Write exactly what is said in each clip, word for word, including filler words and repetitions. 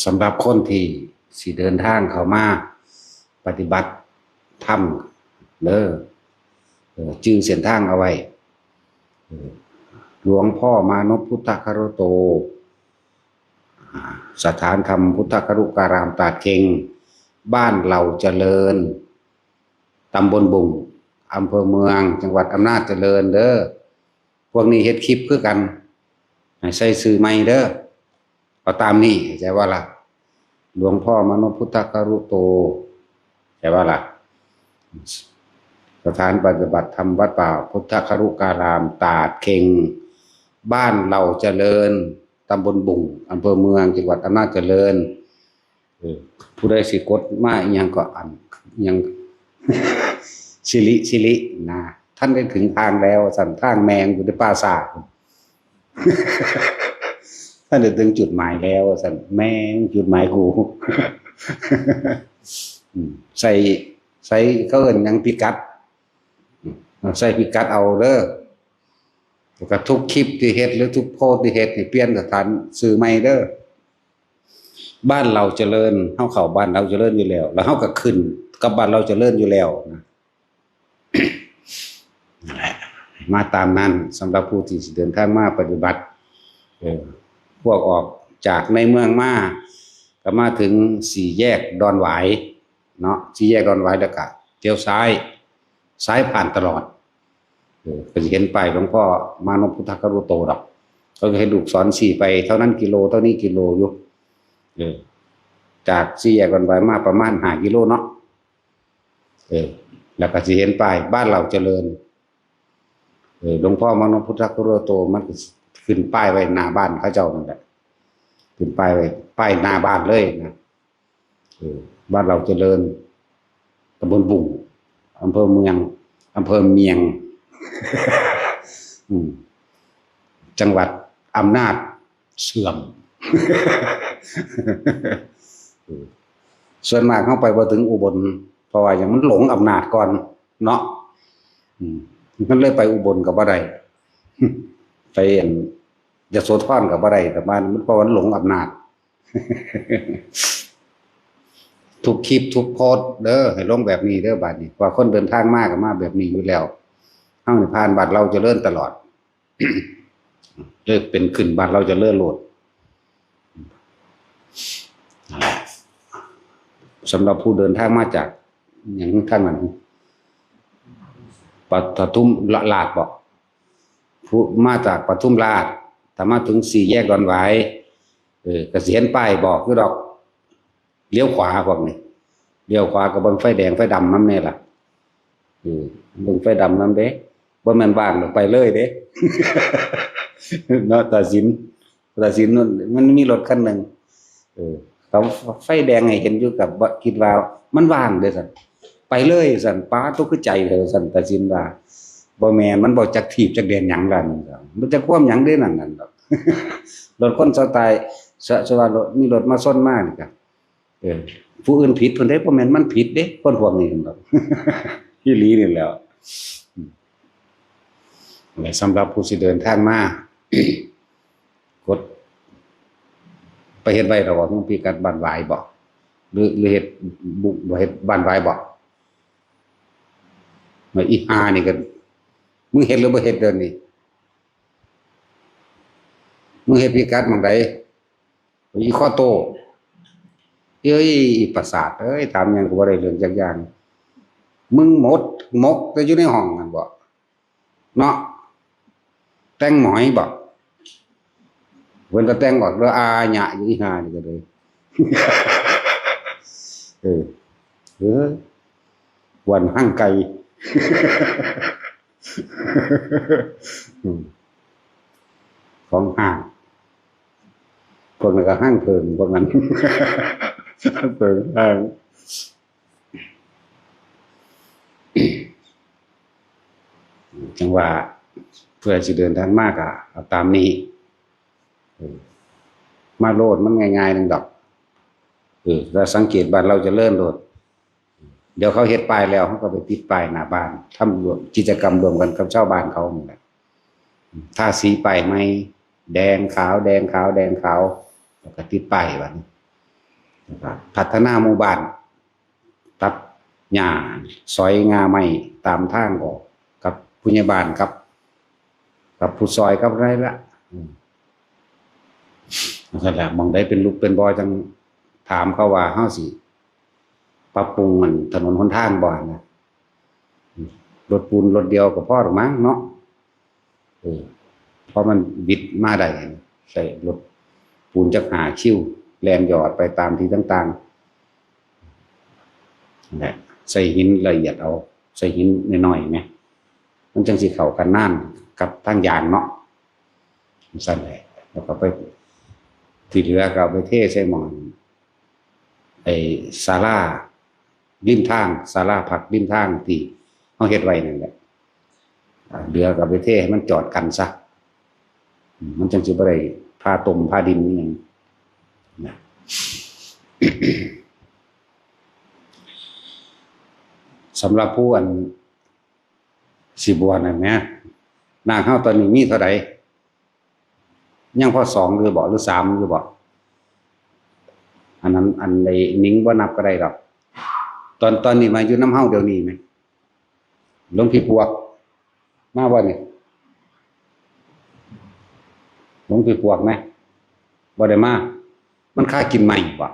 สำหรับคนที่สิเดินทางเข้ามาปฏิบัติธรรมเด้อ เออ จื่อเส้นทางเอาไว้ เออ หลวงพ่อมานพพุทธคารุโต อ่า สถานธรรมพุทธคารุการามตาดเข็ง บ้านเหล่าเจริญ ตำบลบุง อำเภอเมือง จังหวัดอำนาจเจริญเด้อ พวกนี้เฮ็ดคลิปคือกัน ให้ใส่ชื่อใหม่เด้อ เอาตามนี้ เข้าใจว่าล่ะ หลวงพ่อมานพพุทธคารุโต เข้าใจว่าล่ะ สถานปฏิบัติธรรมวัดป่าพุทธคารุการาม ตาดเข็ง บ้านเหล่าเจริญ ตำบลบุง อำเภอเมือง จังหวัดอำนาจเจริญ เออ ผู้ใดสิกดมาอิหยังก็อัน อิหยัง สิริ สิรินะ ท่านได้ถึงทางแล้ว สันทางแมงอยู่ในป่าสาท ท่านได้ถึงจุดหมายแล้ว สันแมงจุดหมายกู อืม ใส่ ใส่เขาเอิ้นหยังพิกัด อืม ใส่พิกัดเอาเด้อ แล้วก็ทุกคลิปที่เฮ็ดหรือทุกโพสต์ที่เฮ็ดนี่เปลี่ยนสถานชื่อใหม่เด้อ บ้านเหล่าเจริญ เฮาเข้าบ้านเหล่าเจริญอยู่แล้ว แล้วเฮาก็ขึ้นกับบ้านเหล่าเจริญอยู่แล้วนะ นั่นแหละ มาตามนั้น สำหรับผู้ที่สิเดินทางมาปฏิบัติ เออ พวกออกจากในเมืองมา ก็มาถึงสี่แยกดอนหวายเนาะ สี่แยกดอนหวายแล้วก็เลี้ยวซ้าย ซ้ายผ่านตลอด เออ ก็สิเห็นป้ายหลวงพ่อมานพพุทธคารุโตดอก เขาก็ให้ลูกศรชี้ไป เท่านั้นกิโล เท่านี้กิโลอยู่ เออ จากสี่แยกดอนหวายมาประมาณห้ากิโลเนาะ เออ แล้วก็สิเห็นป้ายบ้านเหล่าเจริญ เออ หลวงพ่อมานพพุทธคารุโต มันก็ขึ้นป้ายไว้หน้าบ้านเขาเจ้านั่นแหละ ขึ้นป้ายไว้ ป้ายหน้าบ้านเลยนะ เออ บ้านเหล่าเจริญ ตำบลบุง อำเภอเมือง อำเภอเมียง อืม จังหวัดอำนาจเสื่อม เออ ส่วนมากเฮาไปบ่ถึงอุบล เพราะว่าหยัง มันหลงอำนาจก่อนเนาะ อืม มันเลยไปอุบลก็บ่ได้ ไปอันยโสธรก็บ่ได้ แต่ว่ามัน เพราะมันหลงอำนาจ ทุกคลิปทุกโพสต์เด้อ ให้ลงแบบนี้เด้อ บัดนี้ ว่าคนเดินทางมาก็มาแบบนี้อยู่แล้ว เฮานี่ผ่านบ้านเหล่าเจริญตลอด เลยเป็นขึ้นบ้านเหล่าเจริญโลด นั่นแหละ สำหรับผู้เดินทางมาจาก หยัง ทางนั้น ปทุมราชบ่ ผู้มาจากปทุมราช ถ้ามาถึงสี่แยกดอนหวาย เออ ก็สิเห็นป้ายบอกอยู่ดอก เลี้ยวขวาพวกนี้ เลี้ยวขวาก็เบิ่งไฟแดงไฟดำนำแน่ล่ะ เออ เบิ่งไฟดำนำเด้ บ่แม่นว่างดอก ไปเลยเด้ เนาะ ตาสิน ตาสินนั่นมันมีรถคันหนึ่ง เออ เขาไฟแดงให้เห็นอยู่ กับว่าคิดว่ามันว่างเด้อสัน ไปเลยสัน ป๊าด ตกคือใจเลยสัน ตาสินว่า บ่แม่น มันบ่จักถีบจักแดนหยังล่ะนั่น มันจะความหยังเด้นั่นนั่นดอก รถคนเสาตาย สะ สะว่ารถ มีรถมาชนมานี่ก็ เออ ผู้อื่นผิดเพิ่นเด้ บ่แม่นมันผิดเด้ คนพวกนี้นั่นดอก อีหลีนี่แหล้ว อืม และสำหรับผู้สิเดินทางมา กด ไปเฮ็ดไว้แล้วบ่ มึงพิกัดบ้านหวายบ่ หรือ หรือเฮ็ดบุ บ่เฮ็ดบ้านหวายบ่ มาอีห่านี่ก็ มึงเฮ็ดหรือบ่เฮ็ดเดี๋ยวนี้ มึงเฮ็ดพิกัดหม่องใด อีข้อโต เอ้ย อีประสาทเอ้ย ถามหยังก็บ่ได้เรื่องจักอย่าง มึงหมดหมกแต่อยู่ในห้องนั่นบ่ เนาะ แต่งหมอยบ่ เพิ่นก็แต่งออกแล้ว อาหยะอยู่อีห่านี่ก็เลย เออ เออ วันห้างไกล อืม ของห้าง พวกนั้นก็ห้างเพิง พวกนั้น ห้างเพิงห้าง จังว่า เพื่อสิเดินทางมากอะ เอาตามนี้ เออ มาโลดมันง่ายๆหนึ่งดอก เออ แล้วสังเกตบ้านเหล่าเจริญโลด เดี๋ยวเขาเฮ็ดป้ายแล้วเขาก็ไปติดป้ายหน้าบ้าน ทำร่วมกิจกรรมร่วมกันกับชาวบ้านเขานั่นแหละ ทาสีป้ายใหม่ แดงขาว แดงขาว แดงขาว แล้วก็ติดป้ายบัดนี้ พัฒนาหมู่บ้าน ตัดหญ้า สอยง่าไม้ตามทางออก กับผู้ใหญ่บ้าน กับ กับผู้ซอย กับอะไรละ อืม นั่นแหละ หม่องใดเป็นหลุมเป็นบ่อ จั่งถามเขาว่า เฮาสิปรับปรุงมันถนนหนทางบ่นะ รถปูนรถเดียวก็พอหรอกมั้งเนาะ เออ เพราะมันบิดมาได้ ใส่รถปูนจักห้าคิว แล่นหยอดไปตามที่ต่างๆ นั่นแหละ ใส่หินละเอียดเอา ใส่หินน้อยๆ ไหม มันจังสิเข้ากันนานกับทางยางเนาะ สั่นแหละ แล้วก็ไป ที่เหลือก็เอาไปเทใส่หม่อง ไอ้ศาลาริมทาง ศาลาพักริมทางที่เขาเฮ็ดไว้นั่นแหละ อ่า เหลือก็เอาไปเทให้มันจอดกันซะ อืม มันจังสิบ่ได้พาตมพาดินนี่หยังนะ สำหรับผู้อันสิบวชนั่นนะ นาคเฮาตอนนี้มีเท่าใด ยังพอสองหรือบ่ หรือสามหรือบ่ อันนั้น อันใดหนิงบ่นับก็ได้ดอก ตอน ตอนนี้มาอยู่นำเฮาเดี๋ยวนี้ไหม หลวงพี่ปวก มาบ่นี่ หลวงพี่ปวกไหม บ่ได้มา มันคากินไม้บ่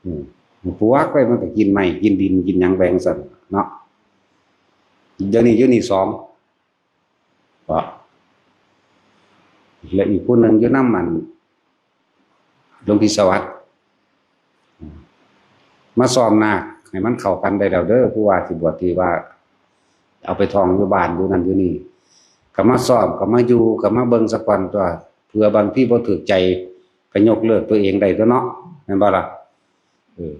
อืม ปวกไปมันก็กินไม้ กินดิน กินหยังไปจั่งซั้นเนาะ เดี๋ยวนี้อยู่นี่สอง ก็ และอีกผู้หนึ่งอยู่นำมัน หลวงพี่สวัสดิ์ มาซ้อมนาคให้มันเข้ากันได้แล้วเด้อ ผู้ว่าสิบวชที่ว่า เอาไปท่องอยู่บ้านอยู่นั่นอยู่นี่ ก็มาซ้อม ก็มาอยู่ ก็มาเบิ่งซะก่อนตัว เผื่อบางทีบ่ถูกใจ ก็ยกเลิกตัวเองได้ตัวเนาะ แม่นบ่ล่ะ เออ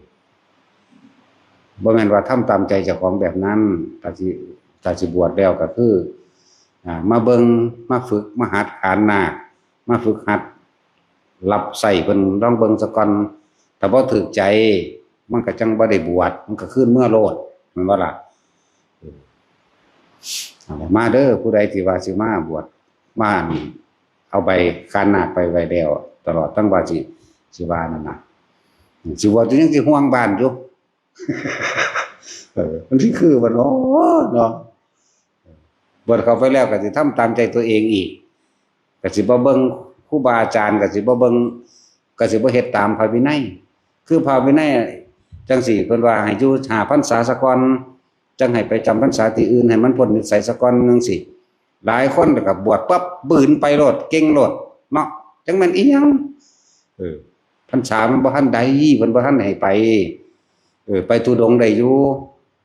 บ่แม่นว่าทำตามใจเจ้าของแบบนั้น ถ้าสิ ถ้าสิบวชแล้วก็คือ อ่า มาเบิ่ง มาฝึก มาหัดขานนาค มาฝึกหัด รับใช้เพิ่นลองเบิ่งซะก่อน ถ้าบ่ถูกใจ มันก็จั่งบ่ได้บวช มันก็คืนเมือโลด แม่นบ่ล่ะ เออ เอาล่ะ มาเด้อ ผู้ใดที่ว่าสิมาบวช มา เอาใบขานนาคไปไว้แล้ว ตลอดทั้งว่าสิ สิว่านั่นน่ะ สิบวชอยู่ยังสิห่วงบ้านอยู่ เออ มันสิคือบ่เนาะ เนาะ บวชเข้าไปแล้วก็สิทำตามใจตัวเองอีก ก็สิบ่เบิ่งครูบาอาจารย์ ก็สิบ่เบิ่ง ก็สิบ่เฮ็ดตามพระวินัย คือพระวินัยจั่งซี้ เพิ่นว่าให้อยู่ห้าพรรษาซะก่อน จั่งให้ไปจำพรรษาที่อื่น ให้มันพ้นนิสัยซะก่อนจั่งซี้ หลายคนก็บวชปั๊บ บืนไปโลด เก่งโลดเนาะ จั่งแม่นอีหยัง เออ พรรษามันบ่ทันได้ เพิ่นบ่ทันให้ไป เออ ไปธุดงค์ได้อยู่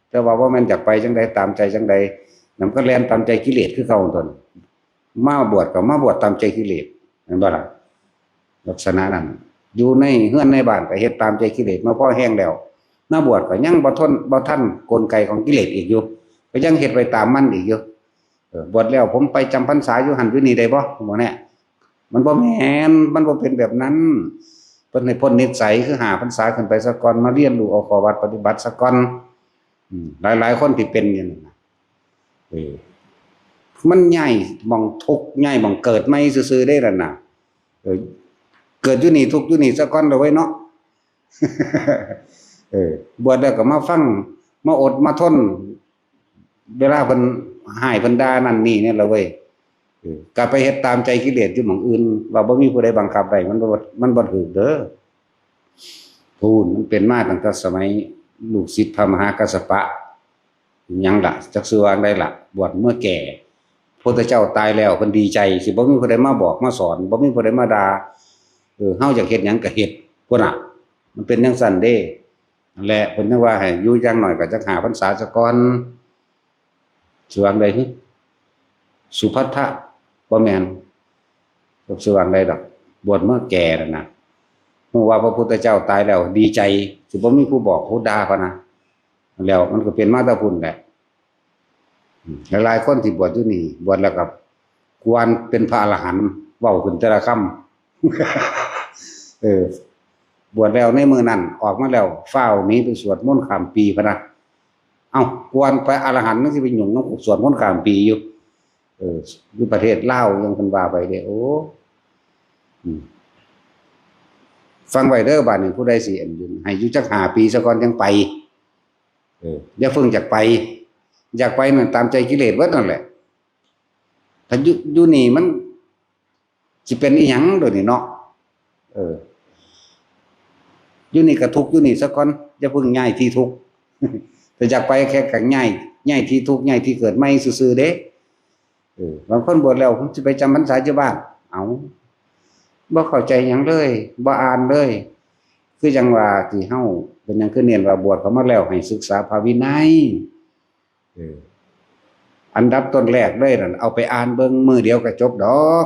แต่ว่าบ่แม่นอยากไปจั่งใด ตามใจจั่งใด นำก็แล่นตามใจกิเลสคือเก่าตัน มาบวชก็มาบวชตามใจกิเลส แม่นบ่ล่ะ ลักษณะนั้น อยู่ในเฮือนในบ้านก็เฮ็ดตามใจกิเลสมาพอแฮงแล้ว มาบวชก็ยังบ่ทน บ่ทันกลไกของกิเลสอีกอยู่ ก็ยังเฮ็ดไปตามมันอีกอยู่ เออ บวชแล้วผมไปจำพรรษาอยู่หั่นอยู่นี่ได้บ่ บ่แน่ มันบ่แม่น มันบ่เป็นแบบนั้น เพิ่นให้พ้นนิสัยคือห้าพรรษาขึ้นไปซะก่อน มาเรียนรู้เอาข้อวัดปฏิบัติซะก่อน อืม หลายๆคนที่เป็นอยู่นั่นน่ะ เออ มันย้ายหม่องทุกข์ ย้ายหม่องเกิดใหม่ซื่อๆเด้นั่นน่ะ เออ เกิดอยู่นี่ทุกข์อยู่นี่ซะก่อนเด้อเว้ยเนาะ เออ บวชแล้วก็มาฟัง มาอดมาทน เวลาเพิ่นฮ้ายเพิ่นด่านั่นนี่เนี่ยละเว้ย เออ ก็ไปเฮ็ดตามใจกิเลสอยู่หม่องอื่น ว่าบ่มีผู้ใดบังคับได้ มันบ่ มันบ่ถูกเด้อ พู้น มันเป็นมาตั้งแต่สมัยลูกศิษย์พระมหากัสสปะ หยังล่ะ จักสิว่าจั่งใดล่ะ บวชเมื่อแก่ พระพุทธเจ้าตายแล้ว เพิ่นดีใจ สิบ่มีผู้ใดมาบอกมาสอน บ่มีผู้ใดมาด่า เออ เฮาอยากเฮ็ดหยังก็เฮ็ด พุ้นน่ะ มันเป็นจั่งซั้นเด้ นั่นแหละ เพิ่นจั่งว่าให้อยู่อย่างน้อยก็จักห้าพรรษาซะก่อน สิว่าจั่งใดหึ สุภัททะ บ่แม่น จักสิว่าจั่งใดดอก บวชเมื่อแก่นั่นน่ะ ฮู้ว่าพระพุทธเจ้าตายแล้ว ดีใจ สิบ่มีผู้บอกผู้ด่าพะนะ แล้วมันก็เป็นมาแต่พุ้นแหละ อืม หลายๆคนที่บวชอยู่นี่ บวชแล้วก็กวนเป็นพระอรหันต์ เว้าขึ้นแต่ละคำ เออ บวชแล้วในมื้อนั้น ออกมาแล้ว ฟ้าวหนีไปสวดมนต์ข้ามปีพะนะ เอ้า กวนไปอรหันต์ มันสิไปหยุ่งนำสวดมนต์ข้ามปีอยู่ เออ อยู่ประเทศลาว ยังเพิ่นว่าไปเด้ โอ้ อืม ฟังไว้เด้อ บาดนี้ผู้ใดสิอันอยู่ ให้อยู่จักห้าปีซะก่อนจังไป เออ อย่าเพิ่งอยากไป อยากไปนั่นตามใจกิเลสเบิดนั่นแหละ ถ้าอยู่ อยู่นี่มันสิเป็นอีหยังโดยนี่เนาะ เออ อยู่นี่ก็ทุกข์อยู่นี่ซะก่อน อย่าเพิ่งย้ายที่ทุกข์ ถ้าอยากไปแค่ก็ย้าย ย้ายที่ทุกข์ ย้ายที่เกิดใหม่ซื่อๆเด้ เออ บางคนบวชแล้ว "ผมสิไปจำพรรษาอยู่บ้าน" เอ้า บ่เข้าใจหยังเลย บ่อ่านเลย คือจั่งว่าที่เฮาเป็นหยังคือเน้นว่าบวชเข้ามาแล้วให้ศึกษาพระวินัย เออ อันดับต้นแรกเลยนั่น เอาไปอ่านเบิ่งมื้อเดียวก็จบดอก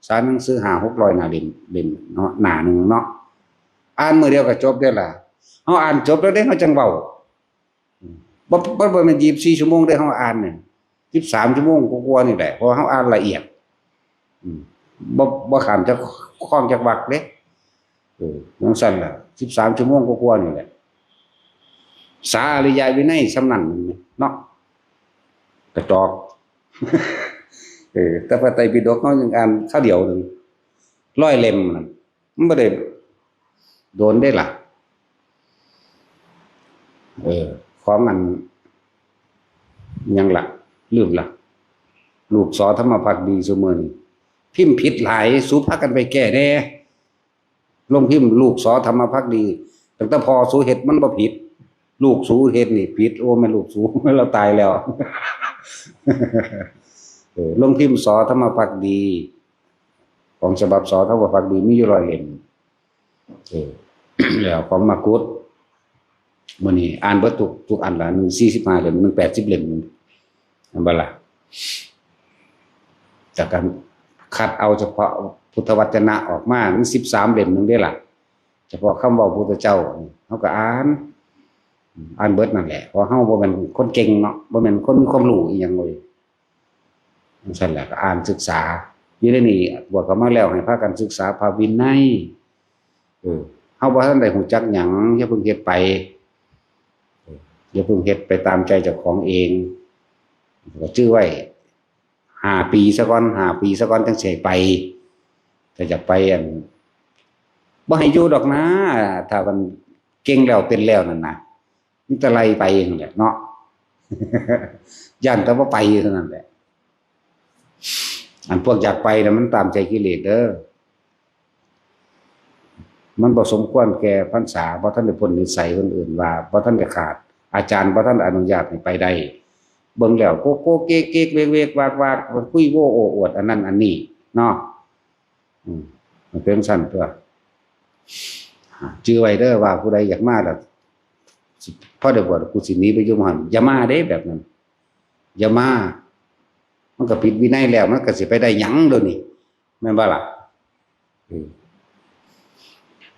สารหนังสือห้าหกร้อยหน้าเล่ม เล่มเนาะ หน้าหนึ่งเนาะ อ่านมื้อเดียวก็จบเด้อล่ะ เฮาอ่านจบแล้วเด้ เฮาจั่งเว้า อืม บ่ บ่ บ่แม่นยี่สิบสี่ชั่วโมงเด้ เฮาอ่านเนี่ย สิบสามชั่วโมงกว่าๆนี่แหละ เพราะว่าเฮาอ่านละเอียด อืม บ่ บ่ข้ามจักข้องจักวรรคเด้ เออ จั่งซั้นล่ะ สิบสามชั่วโมงกว่าๆนี่แหละ สาอริยวินัยส่ำนั้นเนาะ กระจอก เออ แต่พระไตรปิฎกเฮายังอ่านคราวเดียวหนึ่ง ร้อยเล่มนั่น มันบ่ได้โดนได้ล่ะ เออ ของอัน หยังล่ะ ลืมล่ะ ลูกสอธรรมภักดีซุมื้อนี้ พิมพ์ผิดหลาย สูพากันไปแก้แหน่ ลงพิมพ์ลูกสอธรรมภักดี ตั้งแต่พ่อสูเฮ็ดมันบ่ผิด ลูกสูเฮ็ดนี่ผิด โอ้ แม่นลูกสู เราตายแล้ว เออ ลงพิมพ์สอธรรมภักดี ของฉบับสอธรรมภักดีมีอยู่ร้อยเล่ม เออ แล้วของมากุฏ มื้อนี้อ่านเบิดทุก ทุกอันละ หนึ่งสี่สิบห้าเล่ม หนึ่งแปดสิบเล่ม แม่นบ่ล่ะ จากการคัดเอาเฉพาะพุทธวจนะออกมา มันสิบสามเล่มหนึ่งเด้ล่ะ เฉพาะคำเว้าพุทธเจ้า เฮาก็อ่าน อ่านเบิดนั่นแหละ เพราะเฮาบ่แม่นคนเก่งเนาะ บ่แม่นคนมีความรู้อีหยังเลย จั่งซั้นแหละ ก็อ่านศึกษา อยู่ในนี้ บวชเข้ามาแล้วให้พากันศึกษาพระวินัย เออ เฮาบ่ทันได้รู้จักหยัง อย่าเพิ่งเฮ็ดไป เออ อย่าเพิ่งเฮ็ดไปตามใจเจ้าของเอง ก็จื่อไว้ ห้าปีซะก่อน ห้าปีซะก่อนจั่งสิให้ไป ถ้าอยากไปอัน บ่ให้อยู่ดอกนะ ถ้ามันเก่งแล้วเป็นแล้วนั่นนะ มีแต่ไล่ไปนั่นแหละเนาะ ย้านแต่บ่ไปเท่านั้นแหละ อันพวกอยากไปน่ะมันตามใจกิเลสเด้อ มันบ่สมควรแก่พรรษา บ่ทันได้พ้นนิสัยคนอื่นว่า บ่ทันได้ขาด อาจารย์บ่ทันอนุญาตให้ไปได้ เบิ่งแล้วโกโก้เก๊กๆ เวกๆ วากๆ คุยโว้โอ้อวดอันนั้นอันนี้เนาะ อืม มันเป็นจั่งซั้นตั๊ว จื่อไว้เด้อว่าผู้ใดอยากมาล่ะ สิ พอได้บวชกูสิหนีไปอยู่หม้องหั้น อย่ามาเด้แบบนั้น อย่ามา มันก็ผิดวินัยแล้ว มันก็สิไปได้หยังเดี๋ยวนี้ แม่นบ่ล่ะ เออ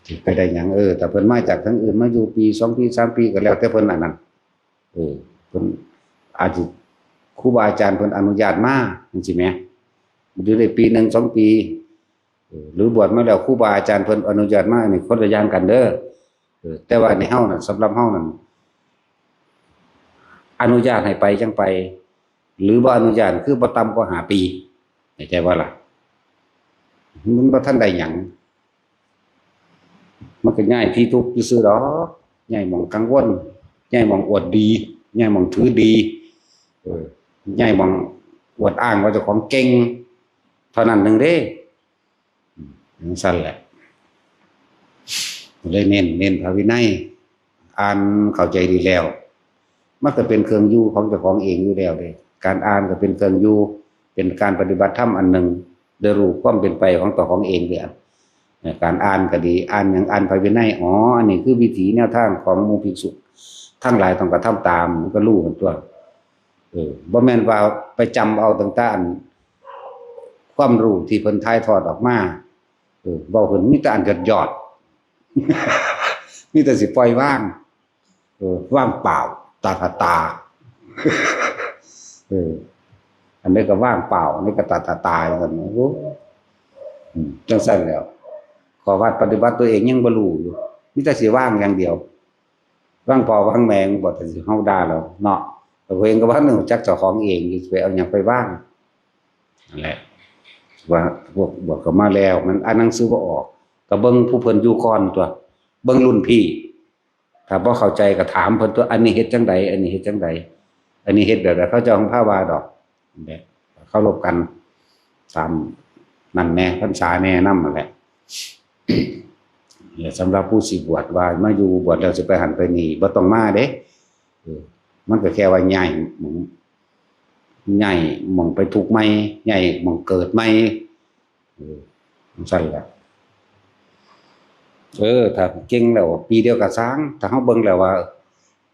สิไปได้หยัง เออ ถ้าเพิ่นมาจากทางอื่น มาอยู่ปี สองปี สามปี ก็แล้วแต่เพิ่นอันนั้น เออ เพิ่นอาจสิ ครูบาอาจารย์เพิ่นอนุญาตมาจั่งซี้แหม อยู่ได้ปีหนึ่ง สองปี เออ หรือบวชมาแล้วครูบาอาจารย์เพิ่นอนุญาตมา อันนี้คนละอย่างกันเด้อ เออ แต่ว่าในเฮานั่น สำหรับเฮานั่น อนุญาตให้ไปจั่งไป หรือบ่อนุญาตคือบ่ต่ำกว่าห้าปี เข้าใจบ่ล่ะ มันบ่ทันได้หยัง มันก็ย้ายที่ทุกข์ซื่อๆดอก ย้ายหม่องกังวล ย้ายหม่องอวดดี ย้ายหม่องถือดี เออ ย้ายหม่องอวดอ้างว่าเจ้าของเก่ง เท่านั้นหนึ่งเด้ อืม จั่งซั้นแหละ เลยเน้น เน้นพระวินัย อ่านเข้าใจดีแล้ว มันก็เป็นเครื่องอยู่ของเจ้าของเองอยู่แล้วเด้ การอ่านก็เป็นเครื่องอยู่ เป็นการปฏิบัติธรรมอันหนึ่ง ได้รู้ความเป็นไปของตัวของเองเด้ เอ่อ การอ่านก็ดี อ่านหยัง อ่านพระวินัย อ๋อ อันนี้คือวิถีแนวทางของหมู่ภิกษุทั้งหลายต้องกระทำตาม มันก็รู้กันตั๊ว เออ บ่แม่นว่าไปจำเอาตั้งแต่อัน ความรู้ที่เพิ่นถ่ายทอดออกมา เออ เว้าเพิ่นมีแต่อันยอดๆ มีแต่สิปล่อยวาง เออ ว่างเปล่า ตถาตา เออ อันนี้ก็ว่างเปล่า อันนี้ก็ตถาตา จั่งซั้น โอ้ อืม จั่งซั้นแล้ว ข้อวัดปฏิบัติตัวเองยังบ่รู้อยู่ มีแต่สิว่างอย่างเดียว ว่างพ่อว่างแม่ บ่แต่สิเฮาด่าแล้วเนาะ แต่ตัวเองก็บ่ทันรู้จักเจ้าของเอง สิไปเอาหยังไปว่าง นั่นแหละ ว่าพวกบวชเข้ามาแล้ว มันอ่านหนังสือบ่ออก ก็เบิ่งผู้เพิ่นอยู่ก่อนตัว เบิ่งรุ่นพี่ ถ้าบ่เข้าใจก็ถามเพิ่นตัว อันนี้เฮ็ดจั่งใด อันนี้เฮ็ดจั่งใด อันนี้เฮ็ดแบบใด เขาเจ้าของพาว่าดอก แบบเคารพกัน ตามนั่นแหน่ พรรษาแหน่นำนั่นแหละ และสำหรับผู้สิบวชว่ามาอยู่บวชแล้วสิไปหั้นไปนี่ บ่ต้องมาเด้ เออ มันก็แค่ว่าย้ายหม่อง ย้ายหม่องไปทุกข์ใหม่ ย้ายหม่องเกิดใหม่ เออ จั่งซั้นแหละ เออ ถ้าเก่งแล้วปีเดียวก็ซ่าง ถ้าเฮาเบิ่งแล้วว่า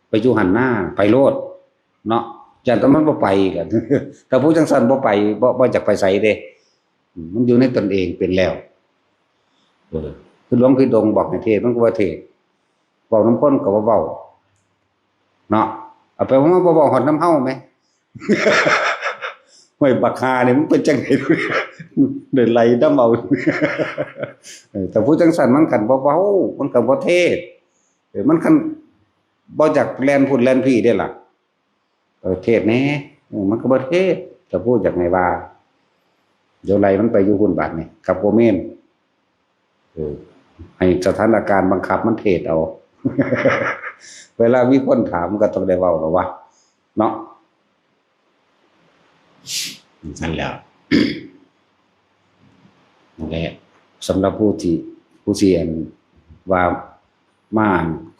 ไปอยู่หั้นนา ไปโลด เนาะ ย้านแต่มันบ่ไปอีกอะ ถ้าผู้จั่งซั้นบ่ไป บ่ บ่อยากไปไสเด้ อืม มันอยู่ในตนเองเป็นแล้ว เออ คือหลวงพี่ดงบอกให้เทศน์ มันก็บ่เทศน์ เว้านำคนก็บ่เว้า เนาะ เอาไปเว้ามาบ่เว้าฮอดนำเฮาแหม ห้วยบักห่านี่มันเป็นจั่งใด ได้ไล่นำเอา เออ แต่ผู้จั่งซั้นมันคันบ่เว้า มันก็บ่เทศน์ เออ มันคันบ่อยากแล่นพุ้นแล่นพี้เด้ล่ะ เออ เทศน์แหน่ เออ มันก็บ่เทศน์ แต่ผู้อยากให้ว่า เดี๋ยวไล่มันไปอยู่พุ้นบาดนี้ กับโกเมน เออ ให้สถานการณ์บังคับมันเทศน์เอา เวลามีคนถามมันก็ต้องได้เว้าแล้ววะ เนาะ นั่นแหละ นั่นแหละ สำหรับผู้ที่ ผู้ที่อันว่ามา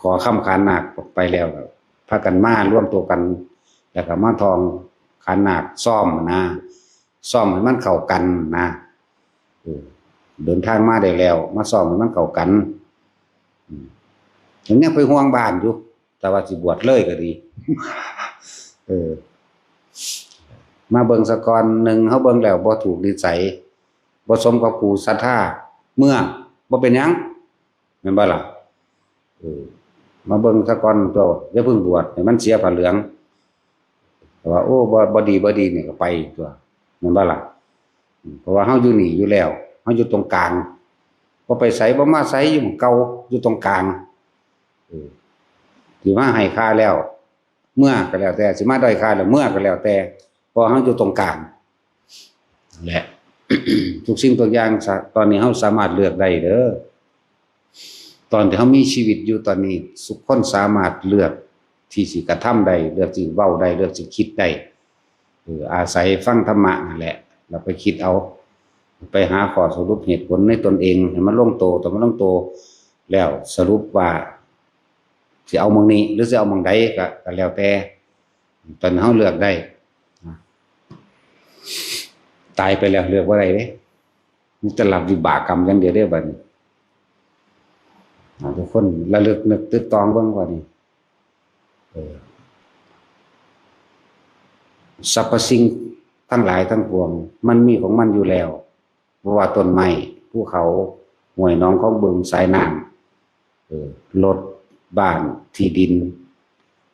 ขอค้ำขันหมากไปแล้ว พากันมารวมตัวกัน แล้วก็มาท่องขันหมาก ซ้อมนะ ซ้อมให้มันเข้ากันนะ เออ เดินทางมาได้แล้ว มาซ้อมให้มันเข้ากัน อืม ยังไปห่วงบ้านอยู่ แต่ว่าสิบวชเลยก็ดี เออ มาเบิ่งซะก่อน หนึ่ง เฮาเบิ่งแล้วบ่ถูกนิสัย บ่สมกับผู้ศรัทธา เมือ บ่เป็นหยัง แม่นบ่ล่ะ เออ มาเบิ่งซะก่อนตัว อย่าเพิ่งบวชให้มันเสียผ้าเหลือง แต่ว่า โอ้ บ่ บ่ดี บ่ดีนี่ก็ไปตัว แม่นบ่ล่ะ อืม เพราะว่าเฮาอยู่นี่อยู่แล้ว เฮาอยู่ตรงกลาง บ่ไปไส บ่มาไส อยู่หม่องเก่า อยู่ตรงกลาง เออ ที่มาให้ค่าแล้ว เมือก็แล้วแต่ สิมาด้อยค่าแล้ว เมือก็แล้วแต่ เพราะเฮาอยู่ตรงกลาง และ ทุกสิ่งทุกอย่างสะ ตอนนี้เฮาสามารถเลือกได้เด้อ ตอนที่เฮามีชีวิตอยู่ตอนนี้ ทุกคนสามารถเลือกที่สิกระทำได้ เลือกสิเว้าได้ เลือกสิคิดได้ เออ อาศัยฟังธรรมะนั่นแหละ แล้วไปคิดเอา ไปหาข้อสรุปเหตุผลในตนเอง ให้มันลงโต แต่มันลงโตแล้วสรุปว่า สิเอาหม่องนี้ หรือสิเอาหม่องใดก็ ก็แล้วแต่ ตอนเฮาเลือกได้ ตายไปแล้วเลือกบ่ได้เด้ มีแต่รับวิบากกรรมอย่างเดียวเด้บัดนี้ อ่า ทุกคนระลึกนึกตึกตองเบิ่งว่านี่ เออ สรรพสิ่งทั้งหลายทั้งปวง มันมีของมันอยู่แล้ว บ่ว่าต้นไม้ ภูเขา ห้วยหนอง คลองบึง สายน้ำ เออ รถ บ้าน ที่ดิน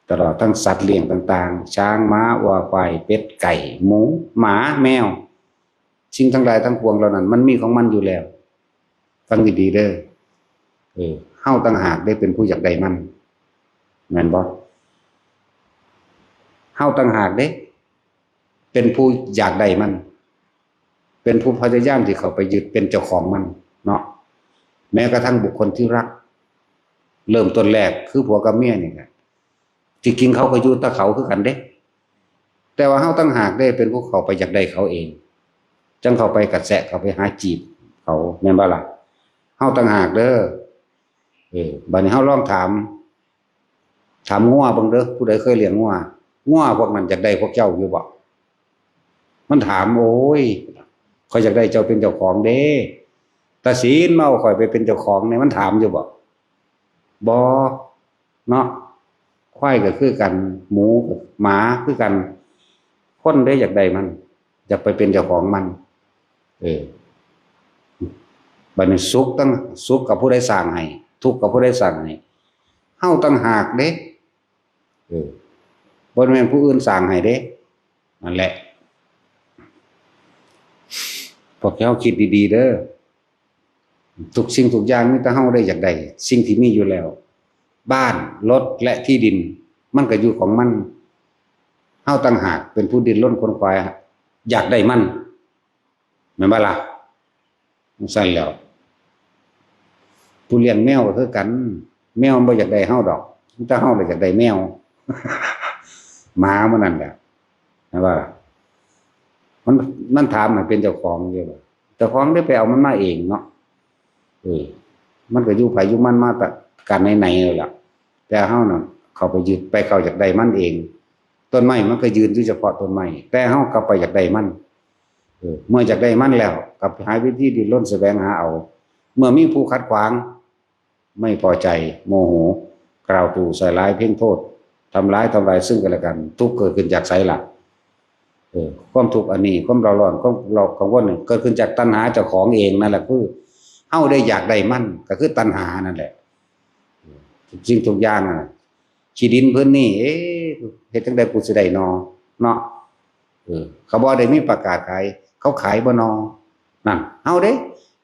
ตลอดทั้งสัตว์เลี้ยงต่างๆ ช้าง ม้า วัว ควาย เป็ด ไก่ หมู หมา แมว สิ่งทั้งหลายทั้งปวงเหล่านั้น มันมีของมันอยู่แล้ว ฟังดีๆ เด้อ เออ เฮาต่างหากเด้เป็นผู้อยากได้มัน แม่นบ่ เฮาต่างหากเด้เป็นผู้อยากได้มัน เป็นผู้พยายามที่เข้าไปยึดเป็นเจ้าของมัน เนาะ แม้กระทั่งบุคคลที่รัก เริ่มต้นแรกคือผัวกับเมียนี่แหละ ที่จริงเขาก็อยู่แต่เขาคือกันเด้ แต่ว่าเฮาต่างหากเด้เป็นผู้เข้าไปอยากได้เขาเอง จั่งเข้าไปกระแสะ เข้าไปหาจีบเขา แม่นบ่ล่ะ เฮาต่างหากเด้อ เออ บัดนี้เฮาลองถาม ถามงัวเบิ่งเด้อ ผู้ใดเคยเลี้ยงงัว งัวพวกนั้นอยากได้พวกเจ้าอยู่บ่ มันถาม โอ้ย ข้อยอยากได้เจ้าเป็นเจ้าของเด้ ตาศีลมาเอาข้อยไปเป็นเจ้าของเนี่ย มันถามอยู่บ่ บ่ เนาะ ควายก็คือกัน หมูก็ หมาคือกัน คนเด้อยากได้มัน อยากไปเป็นเจ้าของมัน เออ บัดนี้สุขทั้ง สุขกับผู้ใดสร้างให้ ทุกข์กับผู้ใดสร้างให้ เฮาต่างหากเด้ เออ บ่แม่นผู้อื่นสร้างให้เด้ นั่นแหละ พวกเฮาคิดดีๆ เด้อ ทุกสิ่งทุกอย่างมีแต่เฮาได้อยากได้ สิ่งที่มีอยู่แล้ว บ้าน รถ และที่ดิน มันก็อยู่ของมัน เฮาต่างหากเป็นผู้ดิ้นรนขวนขวาย อยากได้มัน แม่นบ่ล่ะ จั่งซั้นแหล้ว ผู้เลี้ยงแมวก็คือกัน แมวมันบ่อยากได้เฮาดอก แต่เฮาเลยอยากได้แมว หมามันนั่นแหละ นะว่า มัน มันถามให้เป็นเจ้าของอยู่ เจ้าของได้ไปเอามันมาเองเนาะ เออ มันก็อยู่ไผอยู่มันมาแต่กันไหนๆเลยล่ะ แต่เฮาน่ะ เข้าไปยึดไปเข้าอยากได้มันเอง ต้นไม้มันก็ยืนอยู่เฉพาะต้นไม้ แต่เฮากลับไปอยากได้มัน เออ เมื่ออยากได้มันแล้ว กลับหาวิธีดิ้นรนแสวงหาเอา เมื่อมีผู้ขัดขวาง ไม่พอใจ โมโห กล่าวตู่ใส่ร้ายเพ่งโทษ ทำร้ายทำลายซึ่งกันและกัน ทุกข์เกิดขึ้นจากไสล่ะ เออ ความทุกข์อันนี้ ความเร่าร้อน ความเรากังวลเนี่ย เกิดขึ้นจากตัณหาเจ้าของเองนั่นแหละ คือเฮาได้อยากได้มัน ก็คือตัณหานั่นแหละ สิ่งทุกอย่างน่ะ ขี้ดินพื้นนี่ เอ๊ะ เฮ็ดจั่งใดกูสิได้นอ เนาะ เออ เขาบ่ได้มีประกาศขาย เขาขายบ่นอ นั่น เฮาเด้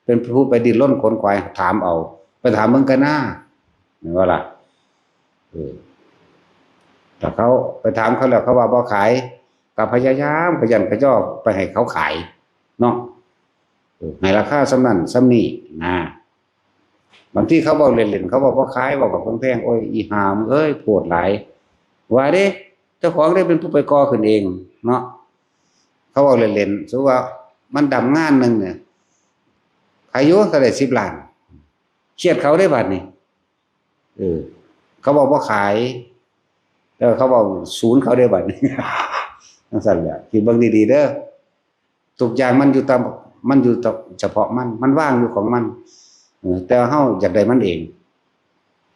เป็นผู้ไปดิ้นรนขนขวายถามเอา ไปถามเบิ่งกะนา แม่นบ่ล่ะ เออ ถ้าเขาไปถามเขาแล้วเขาว่าบ่ขาย ก็พยายามขยันขยอไปให้เขาขาย เนาะ เออ ให้ราคาส่ำนั้นส่ำนี้นะ บางทีเขาเว้าเล่นๆ เขาบอกบ่ขาย เว้ากับแพงๆ โอ้ย อีห่ามึงเอ้ย โพดหลาย ว่าเด้ เจ้าของได้เป็นผู้ไปก่อขึ้นเองเนาะ เขาเว้าเล่นๆ สมมุติว่ามันดำงานหนึ่งเนี่ย ขายอยู่เท่าใด สิบล้าน เครียดเขาได้บัดนี้ เออ เขาบอกบ่ขาย เออ เขาบอกศูนย์เขาได้บัดนี้ จั่งซั่นแหละ คิดเบิ่งดีๆ เด้อ ทุกอย่างมันอยู่ตาม มันอยู่เฉพาะมัน มันว่างอยู่ของมัน เออ แต่ว่าเฮาอยากได้มันเอง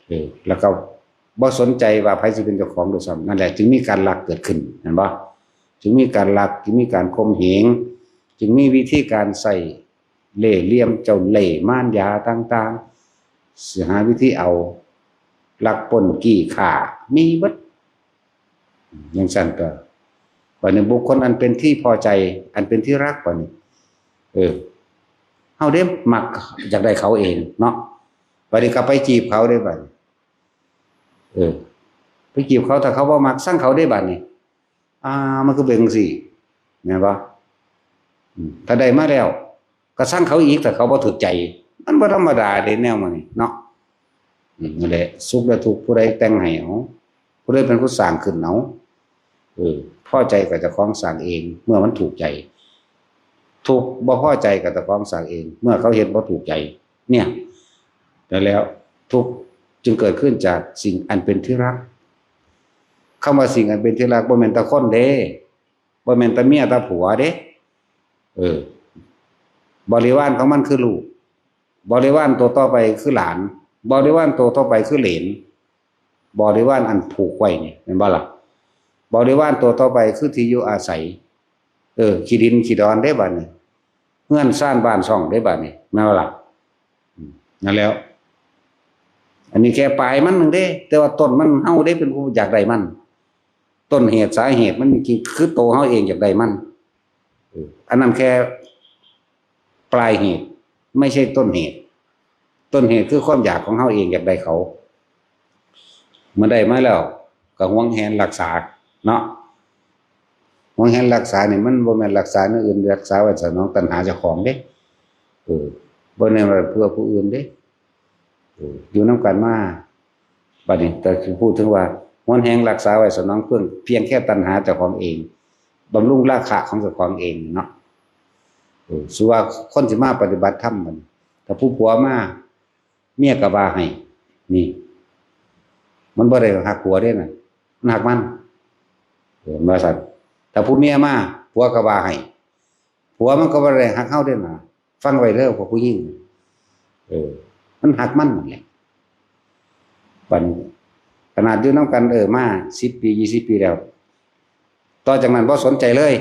เออ แล้วก็บ่สนใจว่าไผสิเป็นเจ้าของด้วยซ้ำ นั่นแหละ จึงมีการลักเกิดขึ้น เห็นบ่ จึงมีการลัก จึงมีการข่มเหง จึงมีวิธีการใส่เล่ห์เหลี่ยมเจ้าเล่ห์มารยาต่างๆ สิหาวิธีเอา ลักปล้นจี้ฆ่า มีเบิด จั่งซั่นก็ บัดนี้บุคคลอันเป็นที่พอใจ อันเป็นที่รัก บัดนี้ เออ เฮาเด้มักอยากได้เขาเองเนาะ บัดนี้ก็ไปจีบเขาเด้บัดนี้ เออ ไปจีบเขา ถ้าเขาบ่มัก ซังเขาเด้บัดนี้ อ่า มันคือเป็นจั่งซี้ แม่นบ่ อืม ถ้าได้มาแล้ว ก็ซังเขาอีก ถ้าเขาบ่ถูกใจ มันบ่ธรรมดาเด้แนวมันนี่เนาะ อืม นั่นแหละ สุขและทุกข์ผู้ใดแต่งให้เอา ผู้ใดเป็นผู้สร้างขึ้นเอา เออ พอใจก็เจ้าของสร้างเอง เมื่อมันถูกใจ ทุกข์บ่พอใจก็เจ้าของสร้างเอง เมื่อเขาเฮ็ดบ่ถูกใจ เนี่ย แล้ว ทุกข์จึงเกิดขึ้นจากสิ่งอันเป็นที่รัก คำว่าสิ่งอันเป็นที่รักบ่แม่นแต่คนเด้ บ่แม่นแต่เมียแต่ผัวเด้ เออ บริวารของมันคือลูก บริวารตัวต่อไปคือหลาน บริวารตัวต่อไปคือเหลน บริวารอันผูกไว้นี่ แม่นบ่ล่ะ บริวารตัวต่อไปคือที่อยู่อาศัย เออ ขี้ดินขี้ดอนเด้บัดนี้ เฮือนซานบ้านช่องเด้บัดนี้ แม่นบ่ล่ะ อืม นั่นแหล้ว อันนี้แค่ปลายมันหนึ่งเด้ แต่ว่าต้นมันเฮาเด้เป็นผู้อยากได้มัน ต้นเหตุสาเหตุมันจริงๆคือตัวเฮาเองอยากได้มัน เออ อันนั้นแค่ปลายเหตุ ไม่ใช่ต้นเหตุ ต้นเหตุคือความอยากของเฮาเองอยากได้เขา เมื่อได้มาแล้วก็หวงแหนรักษาเนาะ หวงแหนรักษานี่มันบ่แม่นรักษาแนวอื่น รักษาไว้สนองตัณหาเจ้าของเด้ เออ บ่แม่นว่าเพื่อผู้อื่นเด้ เออ อยู่นำกันมา บัดนี้ แต่สิพูดถึงว่า หวงแหนรักษาไว้สนองเพียง เพียงแค่ตัณหาเจ้าของเอง บำรุงราคะของเจ้าของเองเนาะ เออ สมมุติว่าคนสิมาปฏิบัติธรรมบัดนี้ ถ้าผู้ผัวมา เมียก็ว่าให้ นี่ มันบ่ได้ฮักผัวเด้น่ะ มันฮักมัน เออ มันว่าซั่น ถ้าผู้เมียมา ผัวก็ว่าให้ ผัวมันก็บ่ได้ฮักเฮาเด้น่ะ ฟังไว้เด้อพวกผู้หญิง เออ มันฮักมันนั่นแหละ บัดนี้ ขนาดอยู่นำกัน เออ มาสิบปี ยี่สิบปีแล้ว ต่อจากนั้นบ่สนใจเลย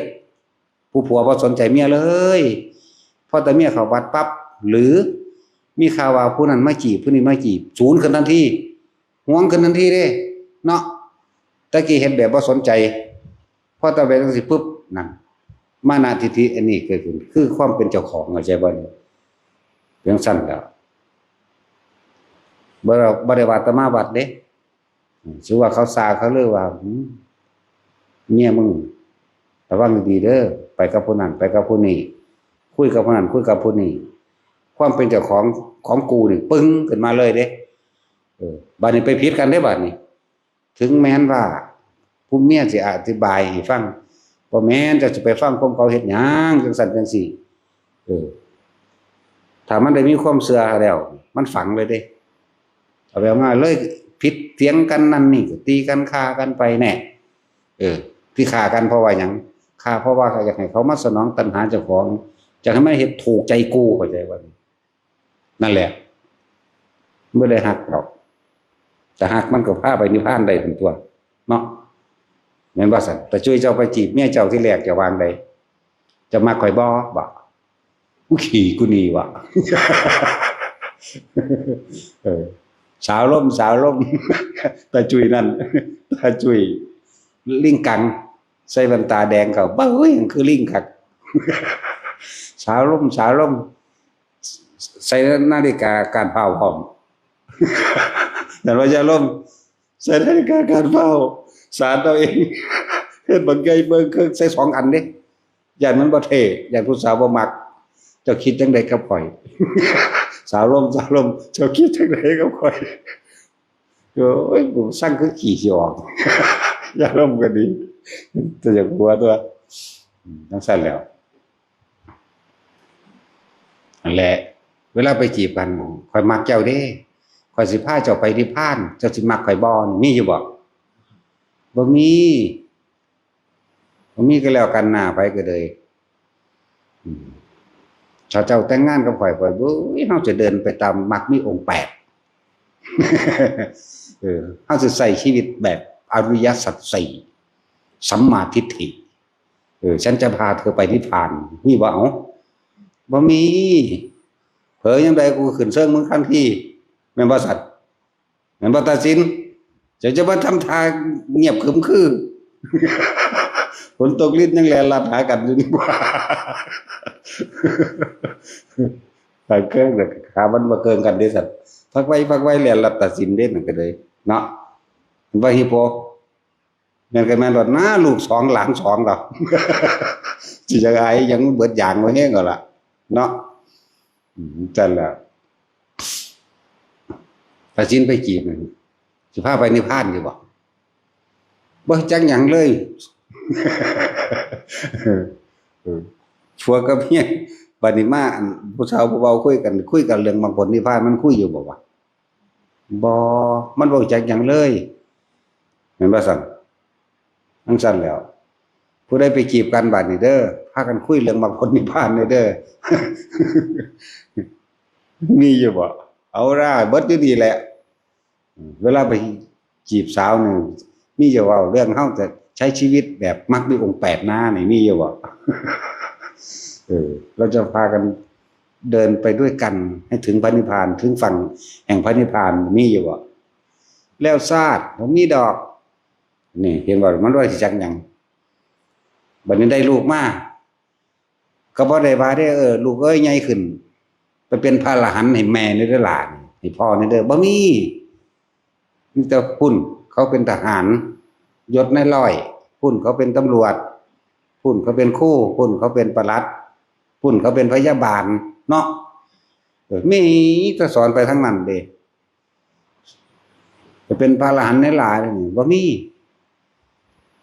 ผู้ผัวบ่สนใจเมียเลย พอแต่เมียเข้าวัดปั๊บ หรือมีข่าวว่าผู้นั้นมาจีบ ผู้นี้มาจีบ สูนขึ้นทันที หวงขึ้นทันทีเด้ เนาะ แต่กี้เฮ็ดแบบบ่สนใจ พอแต่ไปจั่งซี้ปุ๊บ นั่น มานะทิฏฐิอันนี้เกิดขึ้น คือความเป็นเจ้าของ เข้าใจบ่นี่ จั่งซั่นแหล้ว บ่ได้ บ่ได้ว่าแต่มาวัดเด้ อืม ถือว่าเขาซาเขาเลยว่า อืม เมียมึง ระวังดีๆเด้อ ไปกับผู้นั้น ไปกับผู้นี้ คุยกับผู้นั้น คุยกับผู้นี้ ความเป็นเจ้าของของกูนี่ปึ้งขึ้นมาเลยเด้ เออ บัดนี้ไปผิดกันได้บัดนี้ ถึงแม้นว่าผู้เมียสิอธิบายให้ฟัง บ่แม่น เจ้าสิไปฟังความเขาเฮ็ดหยัง จังซั่นจังซี่ เออ ถ้ามันได้มีความเชื่อแล้ว มันฝังเลยเด้ เอาแบบง่ายเลย ผิดเถียงกันนั่นนี่ ตีกันฆ่ากันไปแน่ เออ ที่ฆ่ากันเพราะว่าหยัง ฆ่าเพราะว่าอยากให้เขามาสนองตัณหาเจ้าของ อยากให้มันเฮ็ดถูกใจกู เข้าใจบ่ นั่นแหละ บ่ได้ฮักดอก แต่ฮักมันก็พาไปนิพพานได้ทั้งตัว เนาะ แม่นบ่ซั่น ตาจุ้ยเจ้าไปจีบเมียเจ้าที่แรก เจ้าว่าจั่งใด เจ้ามักข่อยบ่ บ่ กูขี้กูหนีวะ เออ สาวลม สาวลม ตาจุ้ยนั่น ตาจุ้ย ลิงกัง ใส่แว่นตาแดงเข้า เบ้ย คือลิงคัก สาวลม สาวลม ใส่นาฬิกาก้านพร้าวพร้อม นั่นว่าอย่าลม ใส่นาฬิกาก้านพร้าว สานเอาเอง เฮ็ดบักใหญ่เบิ่งเครื่องใส่สองอันเด้ ย่านมันบ่เท่ ย่านผู้สาวบ่มัก เจ้าคิดจั่งใดกับข่อย สาวลม สาวลม เจ้าคิดจั่งใดกับข่อย โอ้ย กูสั่งคือขี้สิออก อย่าลมก็ดี แต่อยากหัวตัว อืม จั่งซั่นแหล้ว นั่นแหละ เวลาไปจีบกัน "ข่อยมักเจ้าเด้ ข่อยสิพาเจ้าไปนิพพาน เจ้าสิมักข่อยบ่" นี่มีอยู่บ่ บ่มี บ่มีก็แล้วกันหน้า ไผก็เลย อืม ถ้าเจ้าแต่งงานกับข่อย ข่อย โอ้ย เฮาจะเดินไปตามมรรคมีองค์แปด เออ เฮาจะใช้ชีวิตแบบอริยสัจสี่ สัมมาทิฏฐิ เออ ฉันจะพาเธอไปนิพพาน มีบ่ เอ้า บ่มี เผลอยังใดกูขึ้นเชิงมึงทันที แม่นบ่สัตว์ แม่นบ่ตาสิน เจ้าจะมาทำท่าเงียบขรึมคือ ฝนตกรินยังแล่นลัดหากันอยู่นี่บ่ ทางเครื่องน่ะ ขามันบ่เกิงกันเด้สัตว์ พักไว้ พักไว้ แล่นลัดตาสินเด้นั่นก็เลย เนาะ มันว่าฮิปโป แม่นก็แม่นรอดนะ ลูกสองหลานสองแล้ว สิจะอายยังเบิดอย่างบ่แฮงก็ล่ะ เนาะ อืม จั่นแหละ ตาสินไปจีบนั่น สิพาไปนิพพานอยู่บ่ บ่จักหยังเลย เออ ผัวกับเมีย บัดนี้มา อัน ผู้สาวผู้เบาคุยกัน คุยกันเรื่องมรรคผลนิพพาน มันคุยอยู่บ่วะ บ่ มันบ่รู้จักหยังเลย แม่นบ่ซั่น จั่งซั่นแหล้ว ผู้ใดไปจีบกันบัดนี้เด้อ พากันคุยเรื่องมรรคผลนิพพานเด้อ มีอยู่บ่ เอาล่ะ เบิดอยู่นี่แหละ เวลาไปจีบสาวนี่ มีอยู่เว้าเรื่องเฮาจะใช้ชีวิตแบบมรรคมีองค์แปดนะ นี่มีอยู่บ่ เออ เราจะพากันเดินไปด้วยกันให้ถึงพระนิพพาน ถึงฝั่งแห่งพระนิพพาน มีอยู่บ่ แล้วชาติบ่มีดอก นี่เห็นบ่ มันว่าสิจักหยัง บัดนี้ได้ลูกมา ก็บ่ได้ว่าเด้อ เออ ลูกเอ้ย ใหญ่ขึ้น ไปเป็นพระอรหันต์ให้แม่นี่เด้อหลาน ให้พ่อนี่เด้อ บ่มี มีแต่พุ้นเขาเป็นทหาร ยศนายร้อย พุ้นเขาเป็นตำรวจ พุ้นเขาเป็นครู พุ้นเขาเป็นปลัด พุ้นเขาเป็นพยาบาล เนาะ เออ มีแต่สอนไปทางนั้นเด้ จะเป็นพระอรหันต์ในหลายนี่บ่มี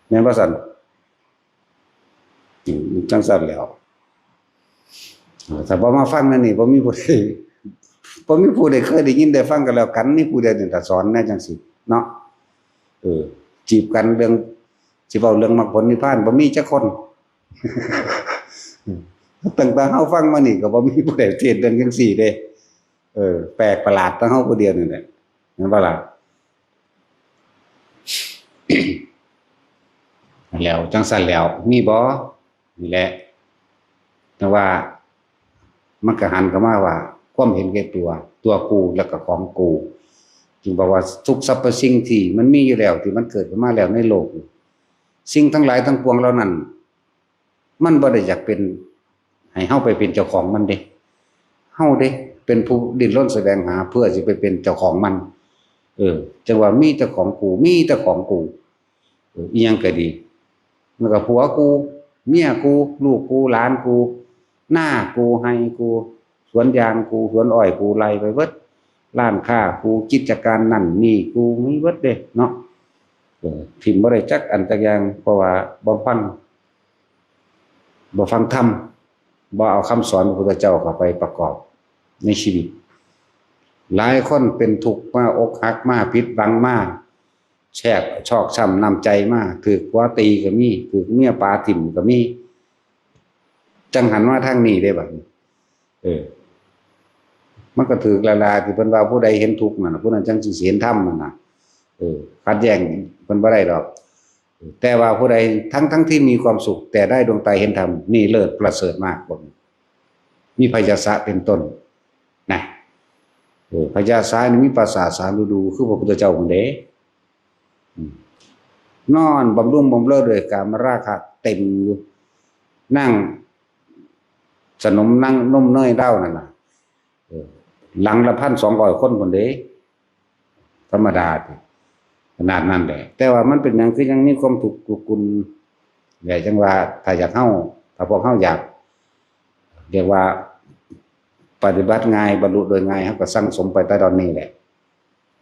แม่นบ่ซั่น อืม จั่งซั่นแหล้ว ถ้าบ่มาฟังนั่นนี่ บ่มีผู้ใด บ่มีผู้ใดเคยได้ยินได้ฟังกันแล้วกัน มีผู้เดียวนี่ล่ะสอนแนวจั่งซี้เนาะ เออ จีบกันเรื่อง สิเว้าเรื่องมรรคผลนิพพาน บ่มีจักคน ตั้งแต่เฮาฟังมานี่ก็บ่มีผู้ใดเทศน์เรื่องจั่งซี้เด้ เออ แปลกประหลาดแต่เฮาผู้เดียวนี่แหละ แม่นบ่ล่ะ แล้วจั่งซั่นแล้ว มีบ่ นี่แหละ แต่ว่ามันก็หันเข้ามาว่า ความเห็นแก่ตัว ตัวกู แล้วก็ของกู จึงบอกว่าทุกสรรพสิ่งที่มันมีอยู่แล้ว ที่มันเกิดขึ้นมาแล้วในโลก สิ่งทั้งหลายทั้งปวงเหล่านั้น มันบ่ได้อยากเป็น ให้เฮาไปเป็นเจ้าของมันเด้ เฮาเด้ เป็นผู้ดิ้นรนแสวงหาเพื่อสิไปเป็นเจ้าของมัน เออ จั่งว่ามีแต่ของกู มีแต่ของกู เออ อิหยังก็ดี มันก็ผัวกู เมียกู ลูกกู หลานกู นากู ไร่กู สวนยางกู สวนอ้อยกู ไล่ไปเบิด ร้านค้ากู กิจการนั่นนี่กู มีเบิดเด้เนาะ เออ ถิ่มบ่ได้จักอันจักอย่าง เพราะว่าบ่ฟัง บ่ฟังธรรม บ่เอาคำสอนพระพุทธเจ้าเข้าไปประกอบในชีวิต หลายคนเป็นทุกข์มา อกหักมา ผิดหวังมา แชกชอกช้ำน้ำใจมา ถืกผัวตีก็มี ถืกเมียปาถิ่มก็มี จั่งหันมาทางนี้ได้บัดนี้ เออ มันก็ถืกแล้วล่ะ ที่เพิ่นว่าผู้ใดเห็นทุกข์นั่นน่ะ ผู้นั้นจั่งสิเห็นธรรมนั่นน่ะ เออ ขัดแย้งเพิ่นบ่ได้ดอก แต่ว่าผู้ใด ทั้งทั้งที่มีความสุข แต่ได้ดวงตาเห็นธรรม นี่เลิศประเสริฐมาก พวกนี้ มีพยาสะเป็นต้น นะ เออ พยาสะนี่มีประสาทสามฤดู คือพระพุทธเจ้าพุ้นเด้ อืม นอนบำรุงบำเรอด้วยกามราคะเต็มอยู่ นั่งสนมนั่งนมเนยเล่านั่นน่ะ เออ หลังละพันสองร้อยคนพุ้นเด้ ธรรมดาติ ขนาดนั้นแหละ แต่ว่ามันเป็นหยังคือยังมีความทุกข์กุกกุนแหละ จั่งว่าถ้าอยากเฮา ถ้าพวกเฮาอยาก เรียกว่าปฏิบัติง่าย บรรลุโดยง่าย เฮาก็สั่งสมไปแต่ตอนนี้แหละ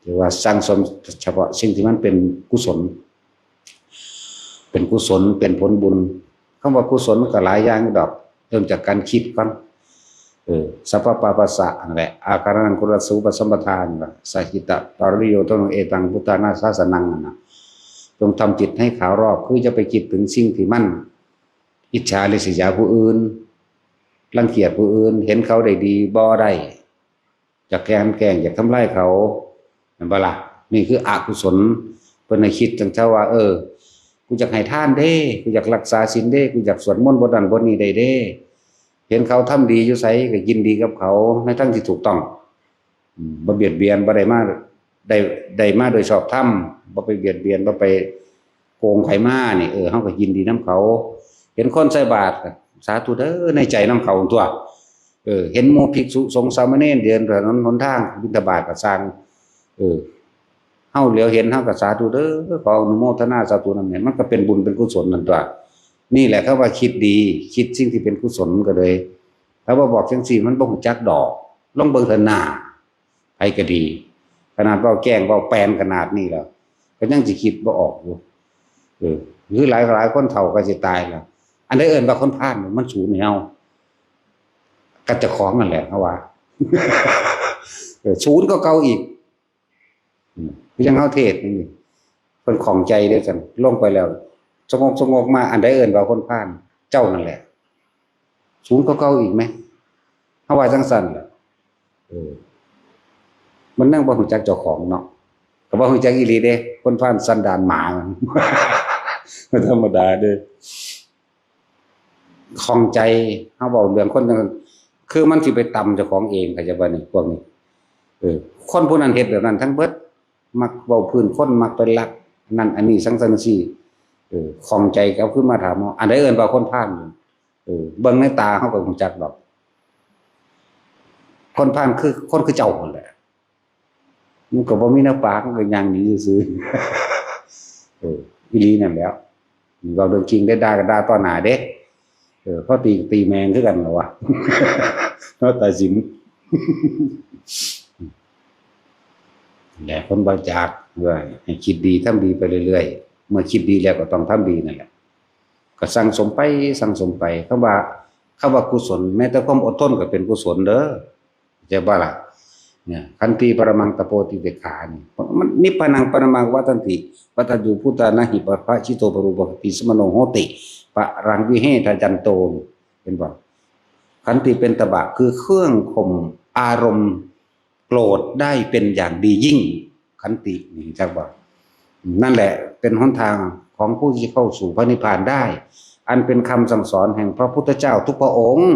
เรียกว่าสั่งสมเฉพาะสิ่งที่มันเป็นกุศล เป็นกุศล เป็นผลบุญ คำว่ากุศลมันก็หลายอย่างอยู่ดอก เริ่มจากการคิดก่อน เออ สัพพะปาปัสสะนั่นแหละ อาการนังกุลสูปสัมปทานนั่นแหละ สหิตะปริโยธนงเอตังพุทธานาสาสนังนั่นน่ะ จงทำจิตให้ขาวรอบ คือจะไปคิดถึงสิ่งที่มันอิจฉาริษยาผู้อื่น รังเกียจผู้อื่น เห็นเขาได้ดีบ่ได้ อยากแกล้งแกล้ง อยากทำลายเขา แม่นบ่ล่ะ นี่คืออกุศล เพิ่นให้คิดจั่งเจ้าว่า เออ กูอยากให้ทานเด้ กูอยากรักษาศีลเด้ กูอยากสวดมนต์บทนั้นบทนี้ได้เด้ เห็นเขาทำดีอยู่ไสก็ยินดีกับเขาในทางที่ถูกต้อง อืม บ่เบียดเบียน บ่ได้มา ได้ ได้มาโดยชอบธรรม บ่ไปเบียดเบียน บ่ไปโกงไผมานี่ เออ เฮาก็ยินดีนำเขา เห็นคนใส่บาตรก็สาธุเด้อในใจนำเขาตั๊ว เออ เห็นหมู่ภิกษุสงฆ์สามเณรเดินถนนหนทางบิณฑบาตก็ซ่าง เออ เฮาเหลียวเห็นเฮาก็สาธุเด้อ ขออนุโมทนาสาธุนำเนี่ย มันก็เป็นบุญเป็นกุศลนั่นตั๊ว นี่แหละเขาว่าคิดดี คิดสิ่งที่เป็นกุศลก็เลย ถ้าบ่บอกจั่งซี้มันบ่ฮู้จักดอก ลองเบิ่งเถิ่นหน้า ไผก็ดี ขนาดเว้าแกล้งเว้าแปลนขนาดนี้แล้ว ก็ยังสิคิดบ่ออกอยู่ เออ คือหลาย หลายคนเฒ่าก็สิตายแล้ว อันใดเอิ้นว่าคนพาล มันสูนให้เฮา กับเจ้าของนั่นแหละ เฮาว่า เออ สูนกว่าเก่าอีก อืม คือจั่งเฮาเทศน์นี่ เพิ่นข้องใจเด้อซั่น ลงไปแล้ว สงบสงบมา อันใดเอิ้นว่าคนพาล เจ้านั่นแหละ สูนกว่าเก่าอีกแหม เฮาว่าจั่งซั่นล่ะ เออ มันยังบ่ฮู้จักเจ้าของเนาะ ก็บ่ฮู้จักอีหลีเด้ คนพาลสันดานหมา มันธรรมดาเด้ ข้องใจ เฮาเว้าเรื่องคนจั่งซั่น คือมันสิไปตำเจ้าของเอง เข้าใจบ่นี่ พวกนี้ เออ คนผู้นั้นเฮ็ดแบบนั้นทั้งเบิด มักเว้าพื้นคน มักไปลักนั่นอันนี้ จั่งซั้นจั่งซี้ เออ ข้องใจก็เอาคืนมาถามเฮา อันใดเอิ้นว่าคนพาล เออ เบิ่งในตาเฮาก็ฮู้จักดอก คนพาลคือคนคือเจ้านั่นแหละ มันก็บ่มีแนวปาก มันก็ย่างหนีซื่อๆ เออ อีหลีนั่นแหล้ว นี่เว้าเรื่องจริงเด้ ด่าก็ด่าต่อหน้าเด้ เออ พอตีก็ตีแม่งคือกันล่ะวะ เนาะ ตาสิน แหละ คนบริจาค เออ ให้คิดดีทำดีไปเรื่อยๆ เมื่อคิดดีแล้วก็ต้องทำดีนั่นแหละ ก็สั่งสมไป สั่งสมไป คำว่า คำว่ากุศล แม้แต่ความอดทนก็เป็นกุศลเด้อ เข้าใจบ่ล่ะ เนี่ย ขันติปรมังตะโพติเปกขานี่ มัน นิพพานังปรมังวัตตันติ วัตตัญญูพุทธานะหิ ปะพะชิโตปรูปะปะติสมโนโหติ ปะรังวิเหทะยันโต เห็นบ่ ขันติเป็นตบะ คือเครื่องข่มอารมณ์โกรธได้เป็นอย่างดียิ่ง ขันตินี่ จักบ่ นั่นแหละเป็นหนทางของผู้ที่เข้าสู่พระนิพพานได้ อันเป็นคำสั่งสอนแห่งพระพุทธเจ้าทุกพระองค์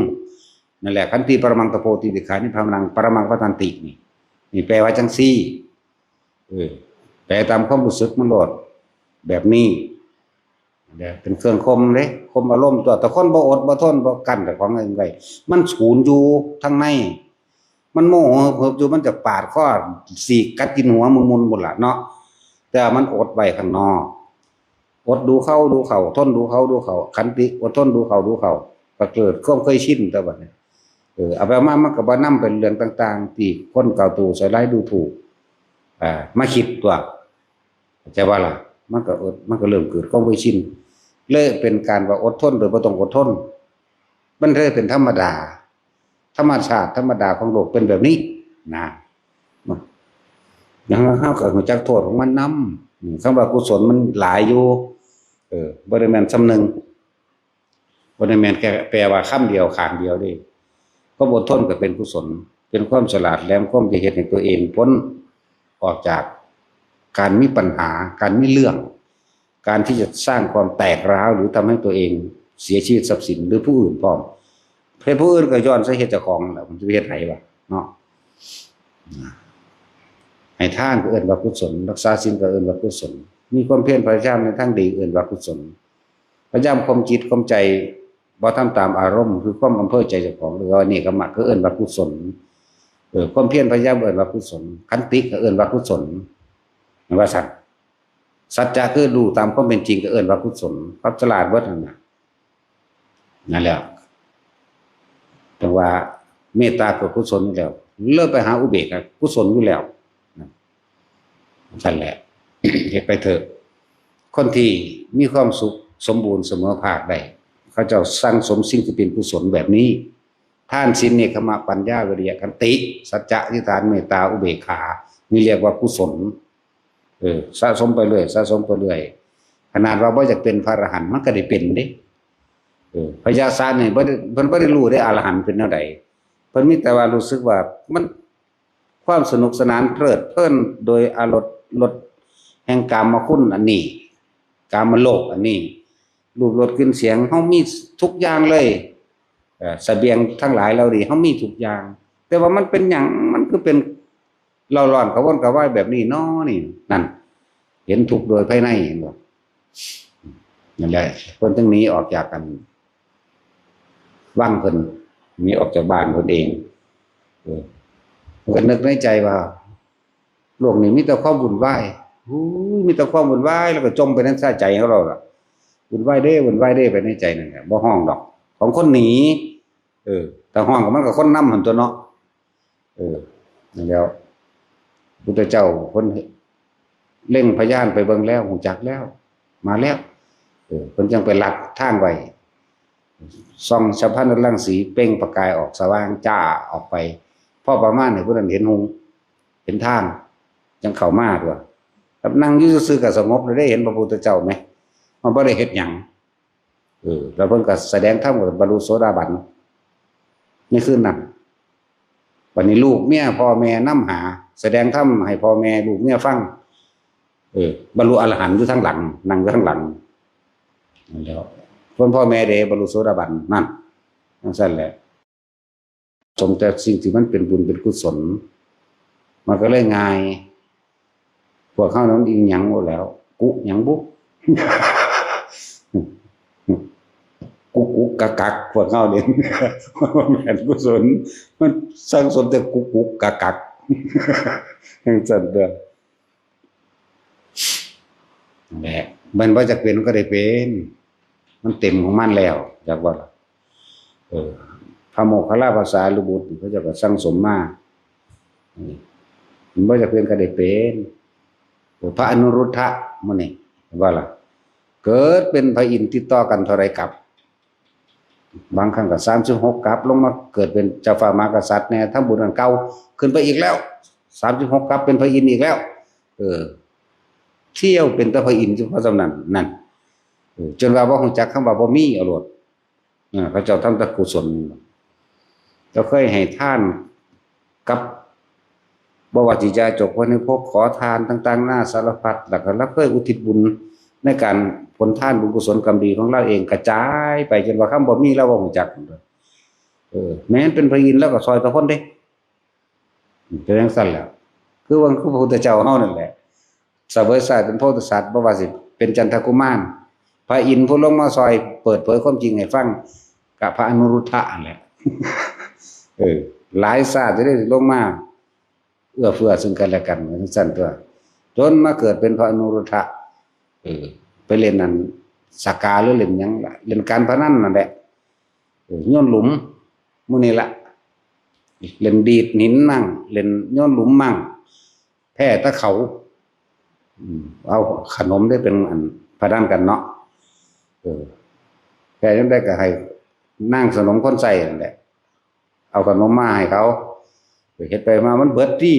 นั่นแหละ ขันติปรมังตะโพติเปกขานิพพานังปรมังวัตตันตินี่ นี่แปลว่าจั่งซี่ เออ แปลตามความรู้สึกมันโลด แบบนี้ เนี่ย เป็นเครื่องข่มเด้ ข่มอารมณ์ตั๊ว แต่คนบ่อดบ่ทน บ่กั้นเจ้าของเองไว้ มันสูนอยู่ทางใน มันโมโหเหิบๆอยู่ มันจะปาดคอ สีกกัดกินหัวมุนๆพุ้นล่ะเนาะ แต่ว่ามันอดไว้ข้างนอก อดดูเขาดูเขา ทนดูเขาดูเขา ขันติ อดทนดูเขาดูเขา ก็เกิดความเคยชิน แต่บัดนี้ เออ เอาไปเอามามันก็บ่นำไปเรื่องต่างๆ ที่คนเก่าตัวใส่ร้ายดูถูก อ่า มาคิดตัว เข้าใจบ่ล่ะ มันก็เอิด มันก็เริ่มเกิดความเคยชิน เลยเป็นการว่าอดทนโดยบ่ต้องอดทน มันเลยเป็นธรรมดา ธรรมชาติธรรมดาของโลกเป็นแบบนี้นะ แล้วเฮาก็รู้จักโทษของมันนำ อืม คำว่ากุศลมันหลายอยู่ เออ บ่ได้แม่นส่ำหนึ่ง บ่ได้แม่นแค่แปลว่าคำเดียว ข้างเดียวเด้ ความอดทนก็เป็นกุศล เป็นความฉลาดแหลมคมที่เฮ็ดให้ตัวเองพ้นออกจากการมีปัญหา การมีเรื่อง การที่จะสร้างความแตกร้าว หรือทำให้ตัวเองเสียชีวิตทรัพย์สิน หรือผู้อื่นพร้อม เฮ็ดผู้อื่นก็ย้อนใส่เฮ็ดเจ้าของแหละ มันจะไปเฮ็ดไผวะเนาะ ให้ทานก็เอิ้นว่ากุศล รักษาศีลก็เอิ้นว่ากุศล มีความเพียรพยายามในทางดีเอิ้นว่ากุศล พยายามข่มจิตข่มใจ บ่ทำตามอารมณ์ คือความอำเภอใจเจ้าของ หรือว่าเนกขมะ ก็เอิ้นว่ากุศล เออ ความเพียรพยายามเอิ้นว่ากุศล ขันติก็เอิ้นว่ากุศล แม่นว่าซั่น สัจจะคือรู้ตามความเป็นจริงก็เอิ้นว่ากุศล ความฉลาดเบิดนั่นน่ะ นั่นแหละ แต่ว่าเมตตาก็กุศลอยู่แล้ว เลิกไปหาอุเบกขากุศลอยู่แล้ว นั่นแหละ เฮ็ดไปเถอะ คนที่มีความสุขสมบูรณ์เสมอภาคได้ เขาเจ้าสั่งสมสิ่งที่เป็นกุศลแบบนี้ ทาน ศีล เนกขมะ ปัญญา วิริยะ ขันติ สัจจะ อธิษฐาน เมตตา อุเบกขา นี่เรียกว่ากุศล เออ สะสมไปเรื่อย สะสมไปเรื่อย ขนาดว่าบ่อยากเป็นพระอรหันต์มันก็ได้เป็นเด้ เออ พญาศาลนี่บ่ได้ เพิ่นบ่ได้รู้เด้อรหันต์เป็นแนวใด เพิ่นมีแต่ว่ารู้สึกว่ามัน ความสนุกสนานเพลิดเพลินโดยอรส รสแห่งกามคุณอันนี้ กามโลกอันนี้ รูป รส กลิ่น เสียง เฮามีทุกอย่างเลย เอ่อ เสบียงทั้งหลายเหล่านี้ เฮามีทุกอย่าง แต่ว่ามันเป็นหยัง มันคือเป็นเร่าร้อนกระวนกระวายแบบนี้น้อนี่ นั่น เห็นทุกข์โดยภายใน เห็นบ่ นั่นแหละ เพิ่นจึงหนีออกจากกัน วังเพิ่น หนีออกจากบ้านเพิ่นเอง เออ เพิ่นก็นึกในใจว่า โลกนี้มีแต่ความวุ่นวาย อู้ย มีแต่ความวุ่นวาย แล้วก็จมไปในใจของเราล่ะ วุ่นวายเด้ วุ่นวายเด้ ไปในใจนั่นแหละ บ่ฮ้องดอก ของคนหนี เออ ถ้าฮ้องก็มันก็คนนำหั่นตั๊วเนาะ เออ นั่นแหล้ว พุทธเจ้าเพิ่นเล็งพญาไปเบิ่งแล้ว ฮู้จักแล้ว มาแล้ว เออ เพิ่นจั่งไปลัดทางไว้ ส่องฉัพพะนรังสีเปล่งประกายออกสว่างจ้าออกไป พอประมาณนี้ผู้นั้นเห็นฮู้ เห็นทาง จั่งเข้ามาตั๊ว แล้วนั่งอยู่ซื่อๆก็สงบเลย ได้เห็นพระพุทธเจ้าไหม มันบ่ได้เฮ็ดหยัง เออ แล้วเพิ่นก็แสดงธรรมก็บรรลุโสดาบัน ในคืนนั้น บัดนี้ลูกเมียพ่อแม่นำหา แสดงธรรมให้พ่อแม่ลูกเมียฟัง เออ บรรลุอรหันต์อยู่ทางหลัง นั่งอยู่ทางหลัง นั่นแหล้ว ส่วนพ่อแม่เด้บรรลุโสดาบัน นั่น จั่งซั่นแหละ สมแต่สิ่งที่มันเป็นบุญเป็นกุศล มันก็เลยง่าย พวกเฮานั้นอิหยังบ่แล้ว กุหยังบุ กุกกุกกักกัก พวกเฮานี่ มันบ่แม่นกุศล มันสั่งสมแต่กุกกุกกักกัก จั่งซั่นเด้อ นั่นแหละ มันบ่จักเป็นมันก็ได้เป็น มันเต็มของมันแล้ว จักว่าล่ะ เออ พระโมคคัลลาภาษาลิบุตรเขาเจ้าก็สั่งสมมา อืม มันบ่จักเป็นก็ได้เป็น เออ พระอนุรุทธะมื้อนี้ ว่าล่ะ เกิดเป็นพระอินทร์ติดต่อกันเท่าใดกัป บางครั้งก็สามสิบหกกัป ลงมาเกิดเป็นเจ้าฟ้ามหากษัตริย์แน่ ทำบุญอันเก่า ขึ้นไปอีกแล้ว สามสิบหกกัป เป็นพระอินทร์อีกแล้ว เออ เที่ยวเป็นแต่พระอินทร์เฉพาะส่ำนั้น นั่น เออ จนว่าบ่ฮู้จักคำว่าบ่มีเอาโลด เออ เขาเจ้าทำแต่กุศล เจ้าเคยให้ทานกับ บ่ว่าสิยาจก เพิ่นให้พกขอทานต่างๆ นานาสารพัด แล้วก็ลาวเคยอุทิศบุญในการผลทานบุญกุศลกรรมดีของลาวเองกระจายไปจนว่าคำบ่มีลาวบ่ฮู้จัก เออ แม้นเป็นพระอินทร์ลาวก็ซอยแต่คนเด้ เป็นจั่งซั่นแหละ คือว่าคือพระพุทธเจ้าเฮานั่นแหละ เสวยชาติเป็นโพธิสัตว์ บ่ว่าสิเป็นจันทกุมาร พระอินทร์ผู้ลงมาซอยเปิดเผยความจริงให้ฟัง กับพระอนุรุทธะนั่นแหละ เออ หลายชาติจะได้ลงมา เอื้อเฟื้อซึ่งกันและกัน จั่งซั่นตั๊ว จนมาเกิดเป็นพระอนุรุทธะ เออ ไปเล่นนั่น สากาหรือเล่นหยังล่ะ เล่นการพนันนั่นแหละ เออ โยนหลุม มื้อนี้ละ เล่นดีดหินมั่ง เล่นโยนหลุมมั่ง แพ้แต่เขา อืม เอาขนมได้เป็นอันพนันกันเนาะ เออ แพ้ยังได้ก็ให้นางสนมคนใส่นั่นแหละ เอาขนมมาให้เขา เฮ็ดไปมามันเบิดตี้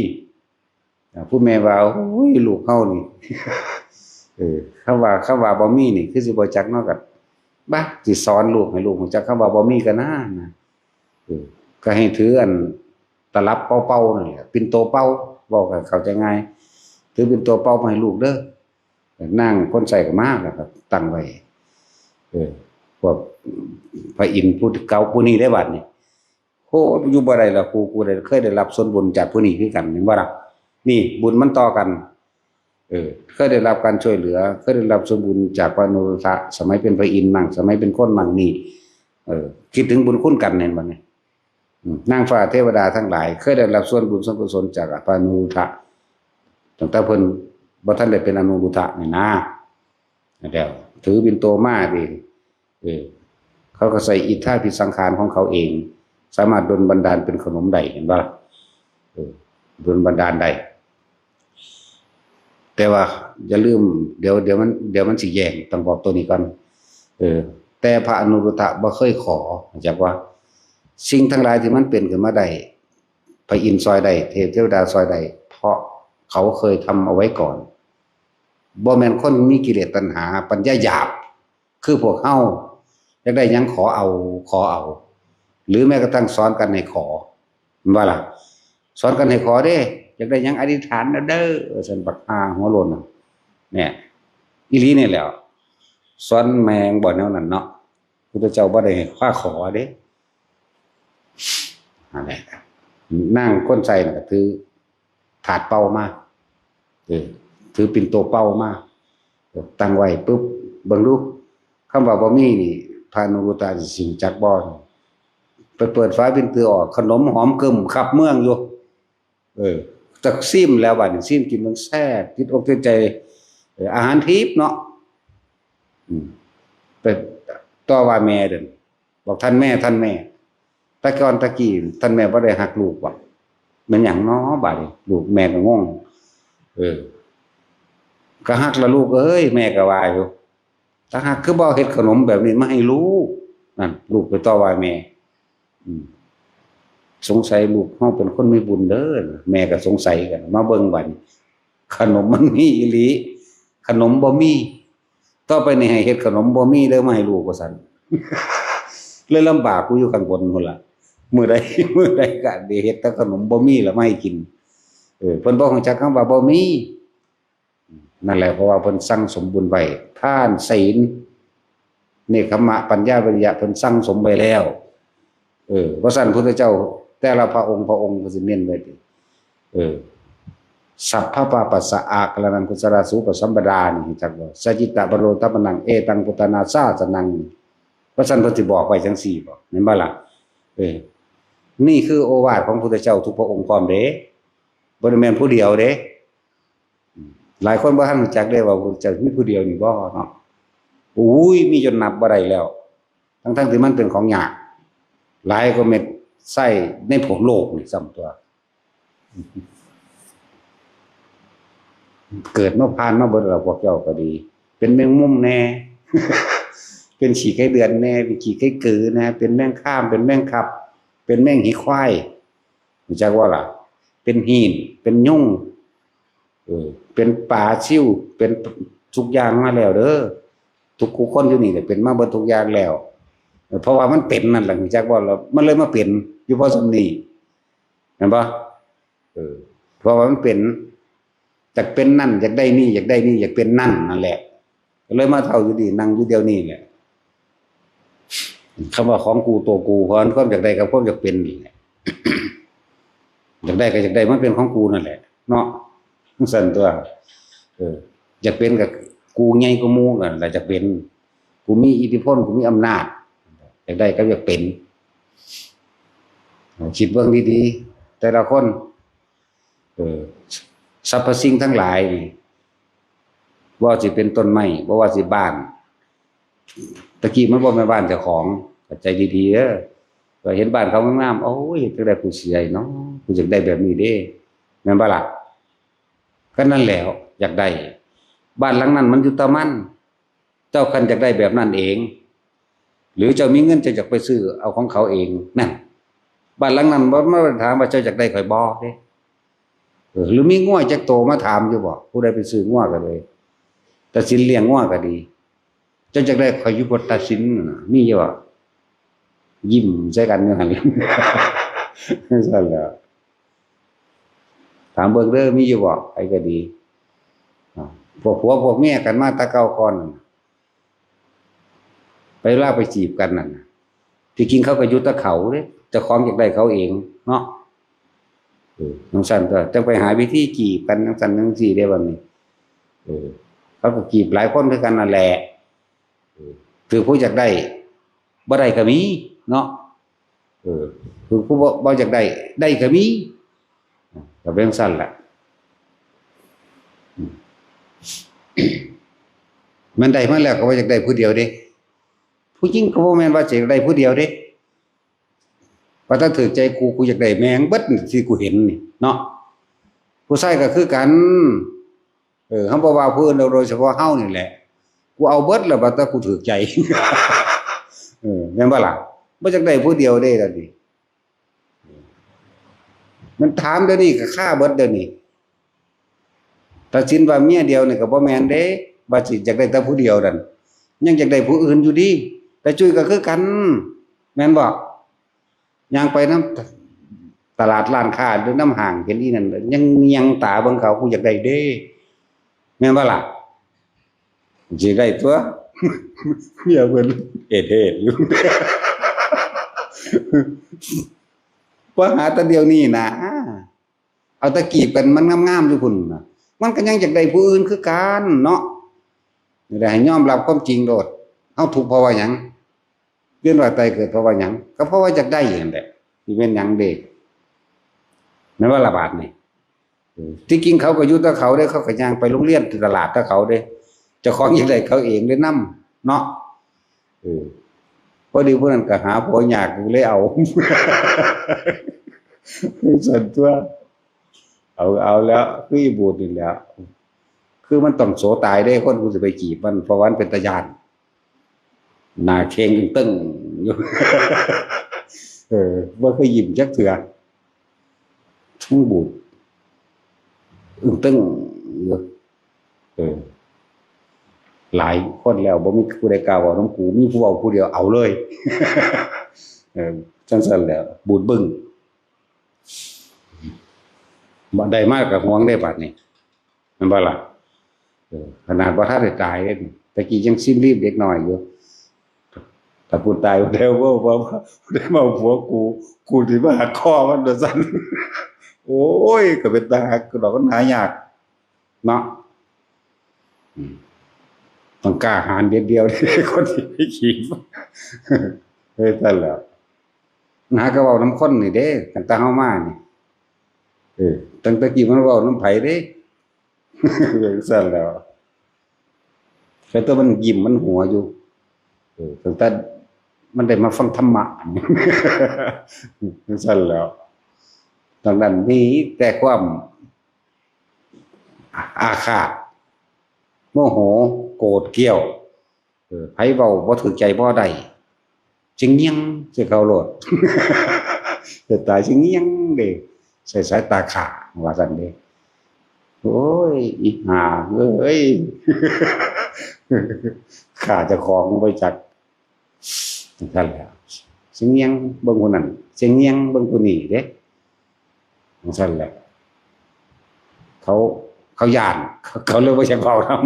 อ่า ผู้แม่ว่า โอ้ย ลูกเฮานี่ เออ คำว่า คำว่าบ่มีนี่ คือสิบ่จักเนาะ ก็ บะ สิสอนลูกให้ลูกรู้จักคำว่าบ่มีก็น่านะ เออ ก็ให้ถืออันตลับเป่าๆนั่นแหละ ปิ่นโตเป่า เว้าให้เข้าใจง่าย ถือปิ่นโตเป่ามาให้ลูกเด้อ นางคนใส่ก็มาแล้วก็ตั้งไว้ เออ พวกพระอินทร์ผู้เก่าผู้นี้ได้บัดนี้ โห อยู่บ่ได้ละ กู กูได้ เคยได้รับส่วนบุญจากผู้นี้คือกัน เห็นบ่ล่ะ นี่บุญมันต่อกัน เออ เคยได้รับการช่วยเหลือ เคยได้รับส่วนบุญจากพระอนุรุทธะ สมัยเป็นพระอินทร์มั่ง สมัยเป็นคนมั่งนี่ เออ คิดถึงบุญคุณกัน เห็นบ่เนี่ย อืม นางฟ้าเทวดาทั้งหลาย เคยได้รับส่วนบุญส่วนกุศลจากพระอนุรุทธะ ตั้งแต่เพิ่นบ่ทันได้เป็นอนุรุทธะนี่นะ แล้วถือปิ่นโตมาดิ เออ เขาก็ใส่อิทธาภิสังขารของเขาเอง สามารถดลบันดาลเป็นขนมได้ เห็นบ่ล่ะ เออ ดลบันดาลได้ แต่ว่าอย่าลืม เดี๋ยว เดี๋ยวมัน เดี๋ยวมันสิแย่ง ต้องบอกตัวนี้ก่อน เออ แต่พระอนุรุทธะบ่เคยขอ จักว่า สิ่งทั้งหลายที่มันเป็นขึ้นมาได้ พระอินทร์ซอยได้ เทพเทวดาซอยได้ เพราะเขาเคยทำเอาไว้ก่อน บ่แม่นคนมีกิเลสตัณหา ปัญญาหยาบ คือพวกเฮา อยากได้หยังขอเอา ขอเอา หรือแม้กระทั่งสอนกันให้ขอ แม่นบ่ล่ะ สอนกันให้ขอเด้ อยากได้หยังอธิษฐานเอาเด้อ ว่าซั่น บักห่าหัวโล้นน่ะ เนี่ย อีหลีนี่แหละ สอนแม่งบ่แนวนั้นเนาะ พุทธเจ้าบ่ได้ให้พาขอเด้ นั่นแหละ นางคนใส่น่ะก็ถือถาดเป่ามา เออ ถือปิ่นโตเป่ามา เออ ตั้งไว้ปุ๊บ เบิ่งดู คำว่าบ่มีนี่ พระอนุรุทธะสิรู้จักบ่ ไปเปิดฝาปิ่นโตออก ขนมหอมกึ่มคับเมืองอยู่ เออ จักซิมแล้วบัดนี้ ซิมกินมันแซ่บ ติดอกติดใจ เออ อาหารทิพย์เนาะ อืม ไปต่อว่าแม่เด้อ บอก "ท่านแม่ ท่านแม่ แต่ก่อนแต่กี้ท่านแม่บ่ได้ฮักลูกบ่ แม่นหยังน้อ บาดนี้ ลูกแม่ก็งง เออ ก็ฮักละลูกเอ้ย แม่ก็ว่าอยู่ ถ้าฮักคือบ่เฮ็ดขนมแบบนี้มาให้ลูก" นั่น ลูกไปต่อว่าแม่ อืม "สงสัยลูกเฮาเป็นคนมีบุญเด้อ" แม่ก็สงสัยกัน มาเบิ่งบัดนี้ ขนมมันมีอีหลี ขนมบ่มี ต่อไปนี่ให้เฮ็ดขนมบ่มีเด้อมาให้ลูก ว่าซั่น เลยลำบากกูอยู่ข้างบนพุ้นล่ะ มื้อใด มื้อใดก็ได้เฮ็ดแต่ขนมบ่มีละมาให้กิน เออ เพิ่นบ่รู้จักคำว่าบ่มี นั่นแหละ เพราะว่าเพิ่นสั่งสมบุญไว้ ทาน ศีล เนกขัมมะ ปัญญา วิริยะ เพิ่นสั่งสมไว้แล้ว เออ ว่าซั่นพุทธเจ้า แต่ละพระองค์ พระองค์ก็สิเน้นไว้ติ เออ "สัพพะปาปัสสะ อาการะนัง กุศลาสูปสัมปดา" นี่จักว่า "สะจิตตะปะโรธะปะนัง เอตังพุทธานาสาสนัง" ว่าซั่นเพิ่นสิบอกไว้จังซี่บ่ แม่นบ่ล่ะ เออ นี่คือโอวาทของพุทธเจ้าทุกพระองค์พร้อมเด้ บ่ได้แม่นผู้เดียวเด้ หลายคนบ่ทันรู้จักเด้ว่าพุทธเจ้ามีผู้เดียวนี่บ่เนาะ อุ้ย มีจนนับบ่ได้แล้ว ทั้งๆที่มันเป็นของยาก หลายกว่าเม็ดทรายในโลกนี่ซ้ำตัว เกิดมาผ่านมาเบิดแล้ว พวกเจ้าก็ดี เป็นแมงมุมแน่ เป็นขี้ไก่เดือนแน่ เป็นขี้ไก่กือแน่ เป็นแมงคาม เป็นแมงคับ เป็นแมงหีควาย รู้จักบ่ล่ะ เป็นฮีน เป็นยุง เออ เป็นปลาซิว เป็นทุกอย่างมาแล้วเด้อ ทุกคนอยู่นี่เนี่ยเป็นมาเบิดทุกอย่างแล้ว เออ เพราะว่ามันเป็นนั่นแหละ รู้จักบ่ล่ะ มันเลยมาเป็นอยู่พอส่ำนี้ เห็นบ่ เออ เพราะว่ามันเป็น อยากเป็นนั่น อยากได้นี่ อยากได้นี่ อยากเป็นนั่น นั่นแหละ ก็เลยมาเฒ่าอยู่นี่ นั่งอยู่เดี๋ยวนี้แหละ คำว่าของกู ตัวกู เพราะความอยากได้กับความอยากเป็นนี่แหละ อยากได้ก็อยากได้ มันเป็นของกูนั่นแหละ เนาะ จั่งซั้นตัว เออ อยากเป็นก็กูใหญ่กว่าหมู่นั่นล่ะ อยากเป็น กูมีอิทธิพล กูมีอำนาจ อยากได้กับอยากเป็น คิดเบิ่งดีๆ แต่ละคน เออ สรรพสิ่งทั้งหลายนี่ บ่ว่าสิเป็นต้นไม้ บ่ว่าสิบ้าน ตะกี้มันบ่แม่นบ้านเจ้าของ เข้าใจดีๆ เด้อ ก็เห็นบ้านเขางามๆ โอ้ย จักได้ผู้เสียเนาะ ผู้อยากได้แบบนี้เด้ แม่นบ่ล่ะ ก็นั่นแหละ อยากได้ บ้านหลังนั้นมันอยู่ตะมัน เจ้าคันอยากได้แบบนั้นเอง หรือเจ้ามีเงินเจ้าอยากไปซื้อเอาของเขาเอง นั่น บ้านหลังนั้นบ่มาถามว่าเจ้าอยากได้ข่อยบ่เด้ เออ หรือมีงัวจักโตมาถามอยู่บ่ ผู้ใดไปซื้องัวก็เลย ตัดสินเลี้ยงงัวก็ดี เจ้าอยากได้ข่อยอยู่บ่ตัดสินน่ะ มีอยู่บ่ ยิ้มใส่กันอยู่หั่น ซั่นแหละ ถามเบิ่งเด้อ มีอยู่บ่ ไผก็ดี อ่า พวกผัวพวกเมียกันมาแต่เก่าก่อนน่ะ ไปลาวไปจีบกันนั่นน่ะ ที่จริงเขาก็อยู่แต่เขาเด้ เจ้าของอยากได้เขาเองเนาะ เออ จั่งซั้นก็จั่งไปหาวิธีจีบกันจั่งซั้นจั่งซี้เด้บัดนี้ เออ เขาก็จีบหลายคนคือกันนั่นแหละ เออ ถือผู้อยากได้ บ่ได้ก็มีเนาะ เออ คือผู้บ่ บ่อยากได้ ได้ก็มี ก็เป็นจั่งซั้นแหละ อืม มันได้มาแล้วก็บ่อยากได้ผู้เดียวเด้ ผู้หญิงก็บ่แม่นว่าสิได้ผู้เดียวเด้ ว่าถ้าถืกใจกู กูอยากได้แม่งเบิดที่กูเห็นนี่เนาะ ผู้ชายก็คือกัน เออ เฮาบ่ว่าผู้อื่นดอก โดยเฉพาะเฮานี่แหละ กูเอาเบิดแล้ว ว่าแต่กูถืกใจ เออ แม่นบ่ล่ะ บ่อยากได้ผู้เดียวเด้ ตอนนี้ มันถามเดี๋ยวนี้ก็ฆ่าเบิดเดี๋ยวนี้ ตัดสินว่าเมียเดียวนี่ก็บ่แม่นเด้ ว่าสิอยากได้แต่ผู้เดียวนั่น ยังอยากได้ผู้อื่นอยู่ดี แต่จุ้ยก็คือกัน แม่นบ่ ย่างไปนำตลาดร้านค้าหรือนำห้าง เห็นอีนั่น ยังเงี่ยงตาเบิ่งเขา กูอยากได้เด้ แม่นบ่ล่ะ สิได้ตัว เมียเพิ่นเอดเฮ็ดอยู่ บ่หาแต่เดี๋ยวนี้นะ เอาแต่จีบกันมันงามๆอยู่พุ้นน่ะ มันก็ยังอยากได้ผู้อื่นคือกันเนาะ นี่แหละให้ยอมรับความจริงโลด เฮาทุกข์เพราะว่าหยัง เวียนว่ายตายเกิดเพราะว่าหยัง ก็เพราะว่าอยากได้นั่นแหละ สิเป็นหยังเด้ แม่นบ่ล่ะบาดนี่ เออ ที่จริงเขาก็อยู่แต่เขาเด้ เขาก็ย่างไปโรงเรียนตลาดแต่เขาเด้ เจ้าของอยากได้เขาเองเลยนำเนาะ เออ พอดีผู้นั้นก็หาผัวยากอยู่เลยเอา ซั่นตัว เอา เอาแล้ว คืออีบูดนี่แหละ คือมันต้องโสตายเด้ คนกูสิไปจีบมัน เพราะว่ามันเป็นตาย้าน หน้าเข่งตึงอยู่ เออ บ่เคยยิ้มจักเทื่อ ทั้งบูด อึ้งตึงอยู่ เออ หลายคนแล้ว บ่มีผู้ใดกล้าเว้านำกู มีผู้เว้าผู้เดียว เอาเลย เออ จั่งซั้นแหละ บูดบึ้ง บ่ได้มาก็หวงได้บาดนี้ แม่นบ่ล่ะ เออ ขนาดบ่ทันได้ตายเด้ ตะกี้ยังซิมรีบเด็กน้อยอยู่ ถ้ากูตายแล้ว บ่ บ่ บ่ได้มาผัวกู กูสิมาหักคอมันว่าซั่น โอ้ย ก็เป็นตาหักดอก มันหายากเนาะ อืม ต้องกล้าหาญเด็ดเดี่ยว คนที่ไปจีบ เออ ซั่นแหละ หาก็เว้านำคนนี่เด้ ตั้งแต่เฮามานี่ เออ ตั้งแต่กี้มันเว้านำไผเด้ จั่งซั้นแหล้ว แต่ตัวมันยิ้มมันหัวอยู่ เออ ตั้งแต่มันได้มาฟังธรรมะ จั่งซั้นแหล้ว ดังนั้นมีแต่ความอาฆาต โมโห โกรธเกรี้ยว เออ ไผเว้าบ่ถูกใจบ่ได้ สิเงี่ยงใส่เขาโลด จะตายสิเงี่ยงเด้ ใส่สายตาฆ่า ว่าซั่นเด้ โอ้ย อีห่าเอ้ย ฆ่าเจ้าของบ่จัก จั่งซั้นแหละ สิเงี่ยงเบิ่งผู้นั้น สิเงี่ยงเบิ่งผู้นี้เด้ จั่งซั้นแหละ เขา เขาย้าน เขาเลยบ่อยากเว้านำ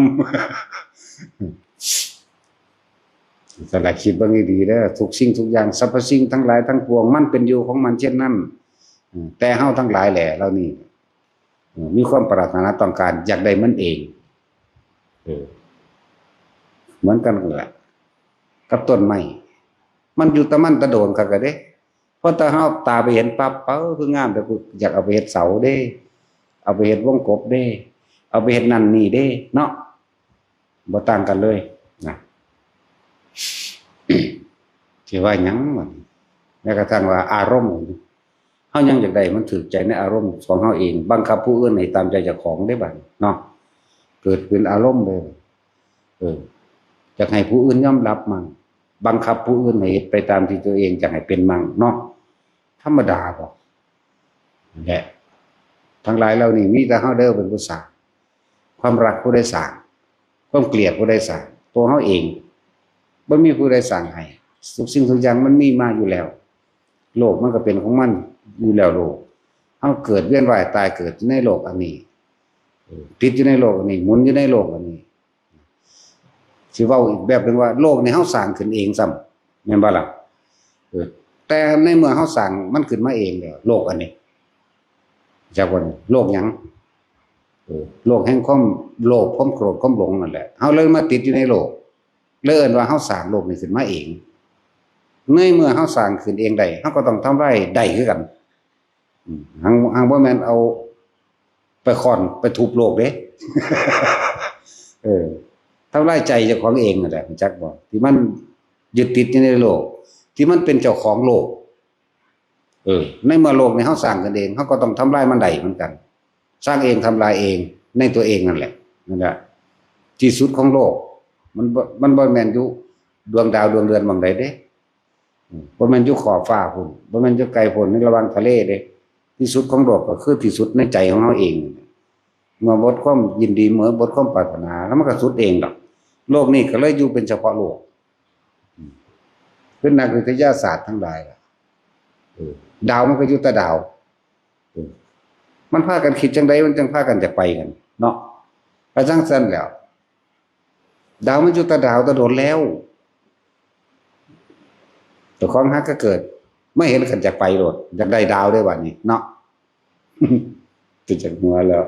จั่งซั้นแหละ คิดเบิ่งให้ดีเด้อ ทุกสิ่งทุกอย่าง สรรพสิ่งทั้งหลายทั้งปวง มันเป็นอยู่ของมันเช่นนั้น อืม แต่เฮาทั้งหลายแหละ เหล่านี้ เออ มีความปรารถนาต้องการอยากได้มันเอง เออ เหมือนกันนั่นแหละ กับต้นไม้ มันอยู่แต่มันแต่โดนคักกะเด้ พอแต่เฮาตาไปเห็นปั๊บ เอ้อ คืองาม แต่กูอยากเอาไปเฮ็ดเสาเด้ เอาไปเฮ็ดวงกบเด้ เอาไปเฮ็ดนั่นนี่เด้ เนาะ บ่ต่างกันเลยนะ สิว่าหยังมัน แม้กระทั่งว่าอารมณ์ เฮายังอยากได้มันถืกใจในอารมณ์ของเฮาเอง บังคับผู้อื่นให้ตามใจเจ้าของได้บัดเนาะ เกิดเป็นอารมณ์เลย เออ อยากให้ผู้อื่นยอมรับมั่ง บังคับผู้อื่นให้เฮ็ดไปตามที่ตัวเองอยากให้เป็นมั่งเนาะ ธรรมดาบ่ และทั้งหลายเหล่านี้มีแต่เฮาเด้อเป็นผู้สร้าง ความรักผู้ใดสร้าง ความเกลียดผู้ใดสร้าง ตัวเฮาเอง บ่มีผู้ใดสร้างให้ ทุกสิ่งทุกอย่างมันมีมาอยู่แล้ว โลกมันก็เป็นของมันอยู่แล้วโลก เฮาเกิดเวียนว่ายตายเกิดอยู่ในโลกอันนี้ เออ ติดอยู่ในโลกอันนี้ หมุนอยู่ในโลกอันนี้ สิเว้าอีกแบบหนึ่งว่าโลกนี่เฮาสร้างขึ้นเองซ้ำ แม่นบ่ล่ะ เออ แต่ในเมื่อเฮาสร้างมันขึ้นมาเองแล้ว โลกอันนี้ จักว่าโลกหยัง เออ โลกแห่งความโลภ ความโกรธ ความหลงนั่นแหละ เฮาเลยมาติดอยู่ในโลก เลยเอิ้นว่าเฮาสร้างโลกนี้ขึ้นมาเอง ในเมื่อเฮาสร้างขึ้นเองได้ เฮาก็ต้องทำลายได้คือกัน อืม หัง หังบ่แม่นเอาไปค้อนไปทุบโลกเด้ เออ ทำลายใจเจ้าของเองนั่นแหละ รู้จักบ่ ที่มันยึดติดอยู่ในโลก ที่มันเป็นเจ้าของโลก เออ ในเมื่อโลกนี้เฮาสร้างขึ้นเอง เฮาก็ต้องทำลายมันได้เหมือนกัน สร้างเองทำลายเองในตัวเองนั่นแหละ นั่นแหละ ที่สุดของโลก มันบ่ มันบ่แม่นอยู่ดวงดาวดวงเดือนหม่องใดเด้ อืม บ่แม่นอยู่ขอบฟ้าพุ้น บ่แม่นอยู่ไกลพุ้น ในระหว่างทะเลเด้ ที่สุดของโลกก็คือที่สุดในใจของเฮาเอง เมื่อหมดความยินดี เมื่อหมดความปรารถนา แล้วมันก็สุดเองดอก โลกนี้ก็เลยอยู่เป็นเฉพาะโลก อืม คือนักวิทยาศาสตร์ทั้งหลายล่ะ เออ ดาวมันก็อยู่แต่ดาว เออ มันพากันคิดจังใด มันจังพากันอยากไปกัน เนาะ ไปจังซั่นแล้ว ดาวมันอยู่แต่ดาวแต่โดนแล้ว เจ้าของหาก็เกิด ไม่เห็นขันอยากไปโลด อยากได้ดาวได้บัดนี้เนาะ เป็นจังหัวแล้ว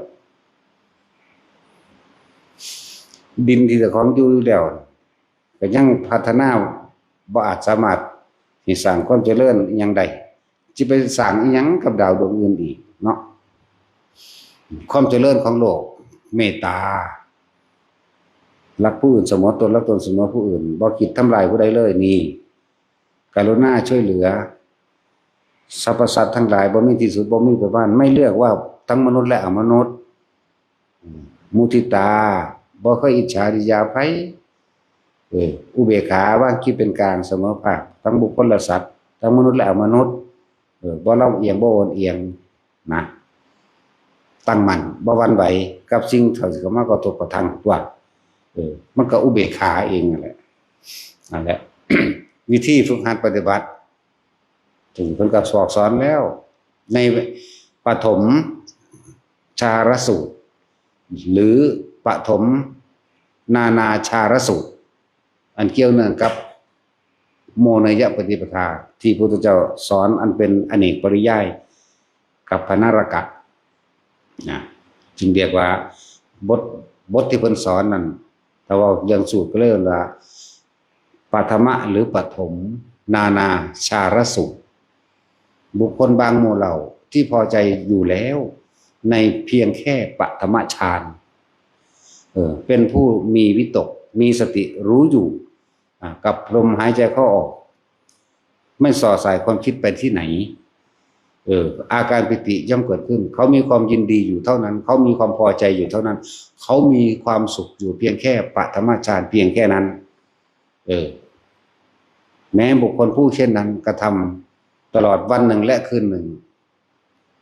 ดินที่เจ้าของอยู่แล้ว ก็ยังพัฒนาบ่อาจสามารถที่สร้างความเจริญอิหยังได้ สิไปสร้างอิหยังกับดาวดวงอื่นอีกเนาะ ความเจริญของโลก เมตตา รักผู้อื่นเสมอตน รักตนเสมอผู้อื่น บ่คิดทำลายผู้ใดเลย นี่ กรุณาช่วยเหลือ สรรพสัตว์ทั้งหลาย บ่มีที่สุด บ่มีประมาณ ไม่เลือกว่าทั้งมนุษย์และอมนุษย์ มุทิตา บ่เคยอิจฉาริษยาไผ เออ อุเบกขาวางจิตเป็นกลางเสมอภาค ทั้งบุคคลและสัตว์ ทั้งมนุษย์และอมนุษย์ เออ บ่ลำเอียง บ่โอนเอียงนะ ตั้งมั่น บ่หวั่นไหวกับสิ่งที่เข้ามากระทบกระทั่งตัว เออ มันก็อุเบกขาเองนั่นแหละ นั่นแหละ วิธีฝึกหัดปฏิบัติ ถึงเพิ่นก็สอกสอนแล้ว ในปฐมฌารสูตร หรือปฐมนานาฌารสูตร อันเกี่ยวเนื่องกับโมเนยปฏิปทา ที่พระพุทธเจ้าสอนอันเป็นอเนกปริยาย กัปปนารกะนะ จึงเรียกว่าบท บทที่เพิ่นสอนนั่น ถ้าเว้าเรื่องสูตรก็เลยว่า ปฐมะหรือปฐมนานาฌารสูตร บุคคลบางหมู่เหล่าที่พอใจอยู่แล้วในเพียงแค่ปฐมฌาน เออ เป็นผู้มีวิตก มีสติรู้อยู่ อ่า กับลมหายใจเข้าออก ไม่ส่อสายความคิดไปที่ไหน เออ อาการปีติย่อมเกิดขึ้น เขามีความยินดีอยู่เท่านั้น เขามีความพอใจอยู่เท่านั้น เขามีความสุขอยู่เพียงแค่ปฐมฌานเพียงแค่นั้น เออ แม้บุคคลผู้เช่นนั้นกระทำตลอดวันหนึ่งและคืนหนึ่ง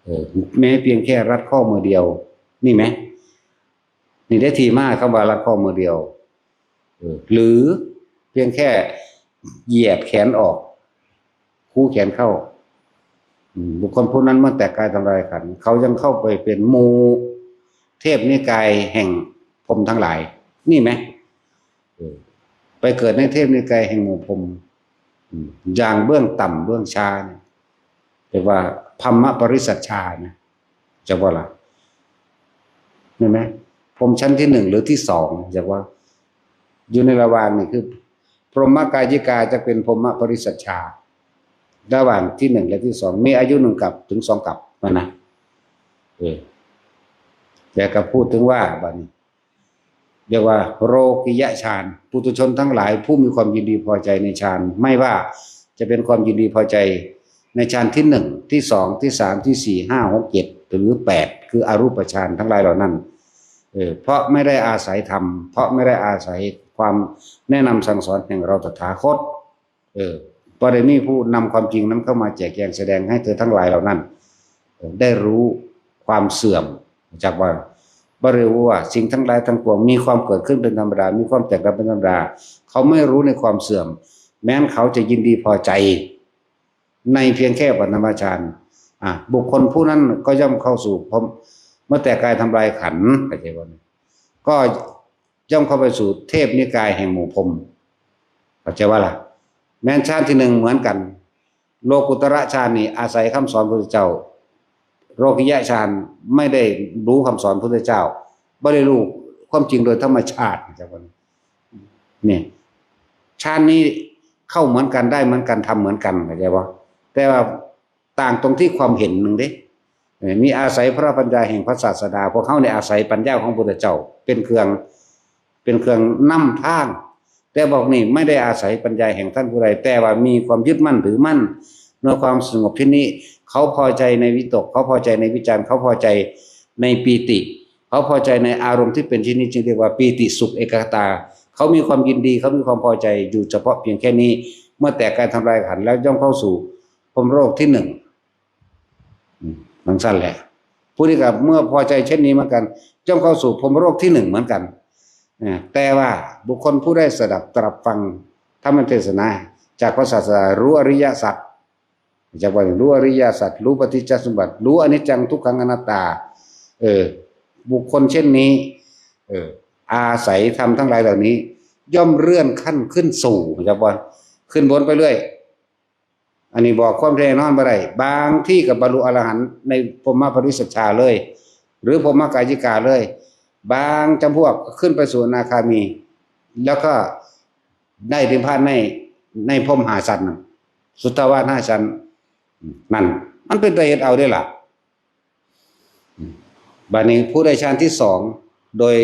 เออ แม้เพียงแค่รัดข้อมือเดียว นี่ไหม นี่ได้ที่มาคำว่ารัดข้อมือเดียว เออ หรือเพียงแค่เหยียดแขนออก คู่แขนเข้า อืม บุคคลผู้นั้นเมื่อแตกกายทำลายขันธ์ เขายังเข้าไปเป็นหมู่เทพนิกายแห่งพรหมทั้งหลาย นี่ไหม เออ ไปเกิดในเทพนิกายแห่งหมู่พรหม อืม อย่างเบื้องต่ำเบื้องช้าเนี่ย เรียกว่าพรหมปริสัชชานะ จะว่าล่ะ เห็นไหม พรหมชั้นที่หนึ่งหรือที่สอง จะว่า อยู่ในระหว่างนี่คือ พรหมกายิกาจะเป็นพรหมปริสัชชา ระหว่างที่หนึ่งและที่สอง มีอายุหนึ่งกับถึงสองกับนั่นนะ เออ แต่ก็พูดถึงว่าบัดนี้ เรียกว่าโลกิยฌาน ปุถุชนทั้งหลายผู้มีความยินดีพอใจในฌาน ไม่ว่าจะเป็นความยินดีพอใจ ในฌานที่หนึ่ง ที่สอง ที่สาม ที่สี่ ห้า หก เจ็ด หรือแปด คืออรูปฌานทั้งหลายเหล่านั้น เออ เพราะไม่ได้อาศัยธรรม เพราะไม่ได้อาศัยความแนะนำสั่งสอนแห่งเราตถาคต เออ บ่ได้มีผู้นำความจริงนั้นเข้ามาแจกแจงแสดงให้เธอทั้งหลายเหล่านั้น เออ ได้รู้ความเสื่อม จากว่า บ่ได้รู้ว่าสิ่งทั้งหลายทั้งปวงมีความเกิดขึ้นเป็นธรรมดา มีความแตกดับเป็นธรรมดา เขาไม่รู้ในความเสื่อม แม้นเขาจะยินดีพอใจ ในเพียงแค่ปฐมฌาน อ่ะ บุคคลผู้นั้นก็ย่อมเข้าสู่พรหม เมื่อแตกกายทำลายขันธ์ เข้าใจบ่ ก็ย่อมเข้าไปสู่เทพนิกายแห่งหมู่พรหม เข้าใจว่าล่ะ แม้นฌานที่หนึ่งเหมือนกัน โลกุตระฌานนี่อาศัยคำสอนพระพุทธเจ้า โลกิยะฌานไม่ได้รู้คำสอนพระพุทธเจ้า บ่ได้รู้ความจริงโดยธรรมชาติ เข้าใจบ่ เนี่ย ฌานนี้เข้าเหมือนกัน ได้เหมือนกัน ทำเหมือนกัน เข้าใจบ่ แต่ว่าต่างตรงที่ความเห็นหนึ่งเด้ เออ มีอาศัยพระปัญญาแห่งพระศาสดา พวกเขาเนี่ยอาศัยปัญญาของพระพุทธเจ้าเป็นเครื่อง เป็นเครื่องนำทาง แต่พวกนี้ไม่ได้อาศัยปัญญาแห่งท่านผู้ใด แต่ว่ามีความยึดมั่นถือมั่นในความสงบที่นี้ เขาพอใจในวิตก เขาพอใจในวิจาร เขาพอใจในปีติ เขาพอใจในอารมณ์ที่เป็นที่นี้ จึงเรียกว่าปีติสุขเอกคตา เขามีความยินดี เขามีความพอใจอยู่เฉพาะเพียงแค่นี้ เมื่อแตกกายทำลายขันธ์แล้วย่อมเข้าสู่พรหมโลกที่หนึ่ง อืม มันสั้นแหละ ผู้นี้ก็เมื่อพอใจเช่นนี้เหมือนกัน ย่อมเข้าสู่พรหมโลกที่หนึ่งเหมือนกัน อ่า แต่ว่าบุคคลผู้ได้สดับตรับฟังธรรมเทศนาจากพระศาสดา รู้อริยสัจ จากว่ารู้อริยสัจ รู้ปฏิจจสมบัติ รู้อนิจจังทุกขังอนัตตา เออ บุคคลเช่นนี้ เออ อาศัยธรรมทั้งหลายเหล่านี้ ย่อมเลื่อนขั้นขึ้นสู่ จากว่าขึ้นบนไปเรื่อย อันนี้บอกความแน่นอนบ่ได้ บางที่ก็บรรลุอรหันต์ในพรหมปริศชาเลย หรือพรหมกายิกาเลย บางจำพวกก็ขึ้นไปสู่อนาคามี แล้วก็ได้นิพพานใน ในพรหมห้าชั้นนั่น สุทธาวาสห้าชั้นนั่น มันเป็นตาเฮ็ดเอาเด้ล่ะ บัดนี้ผู้ได้ฌานที่สอง โดย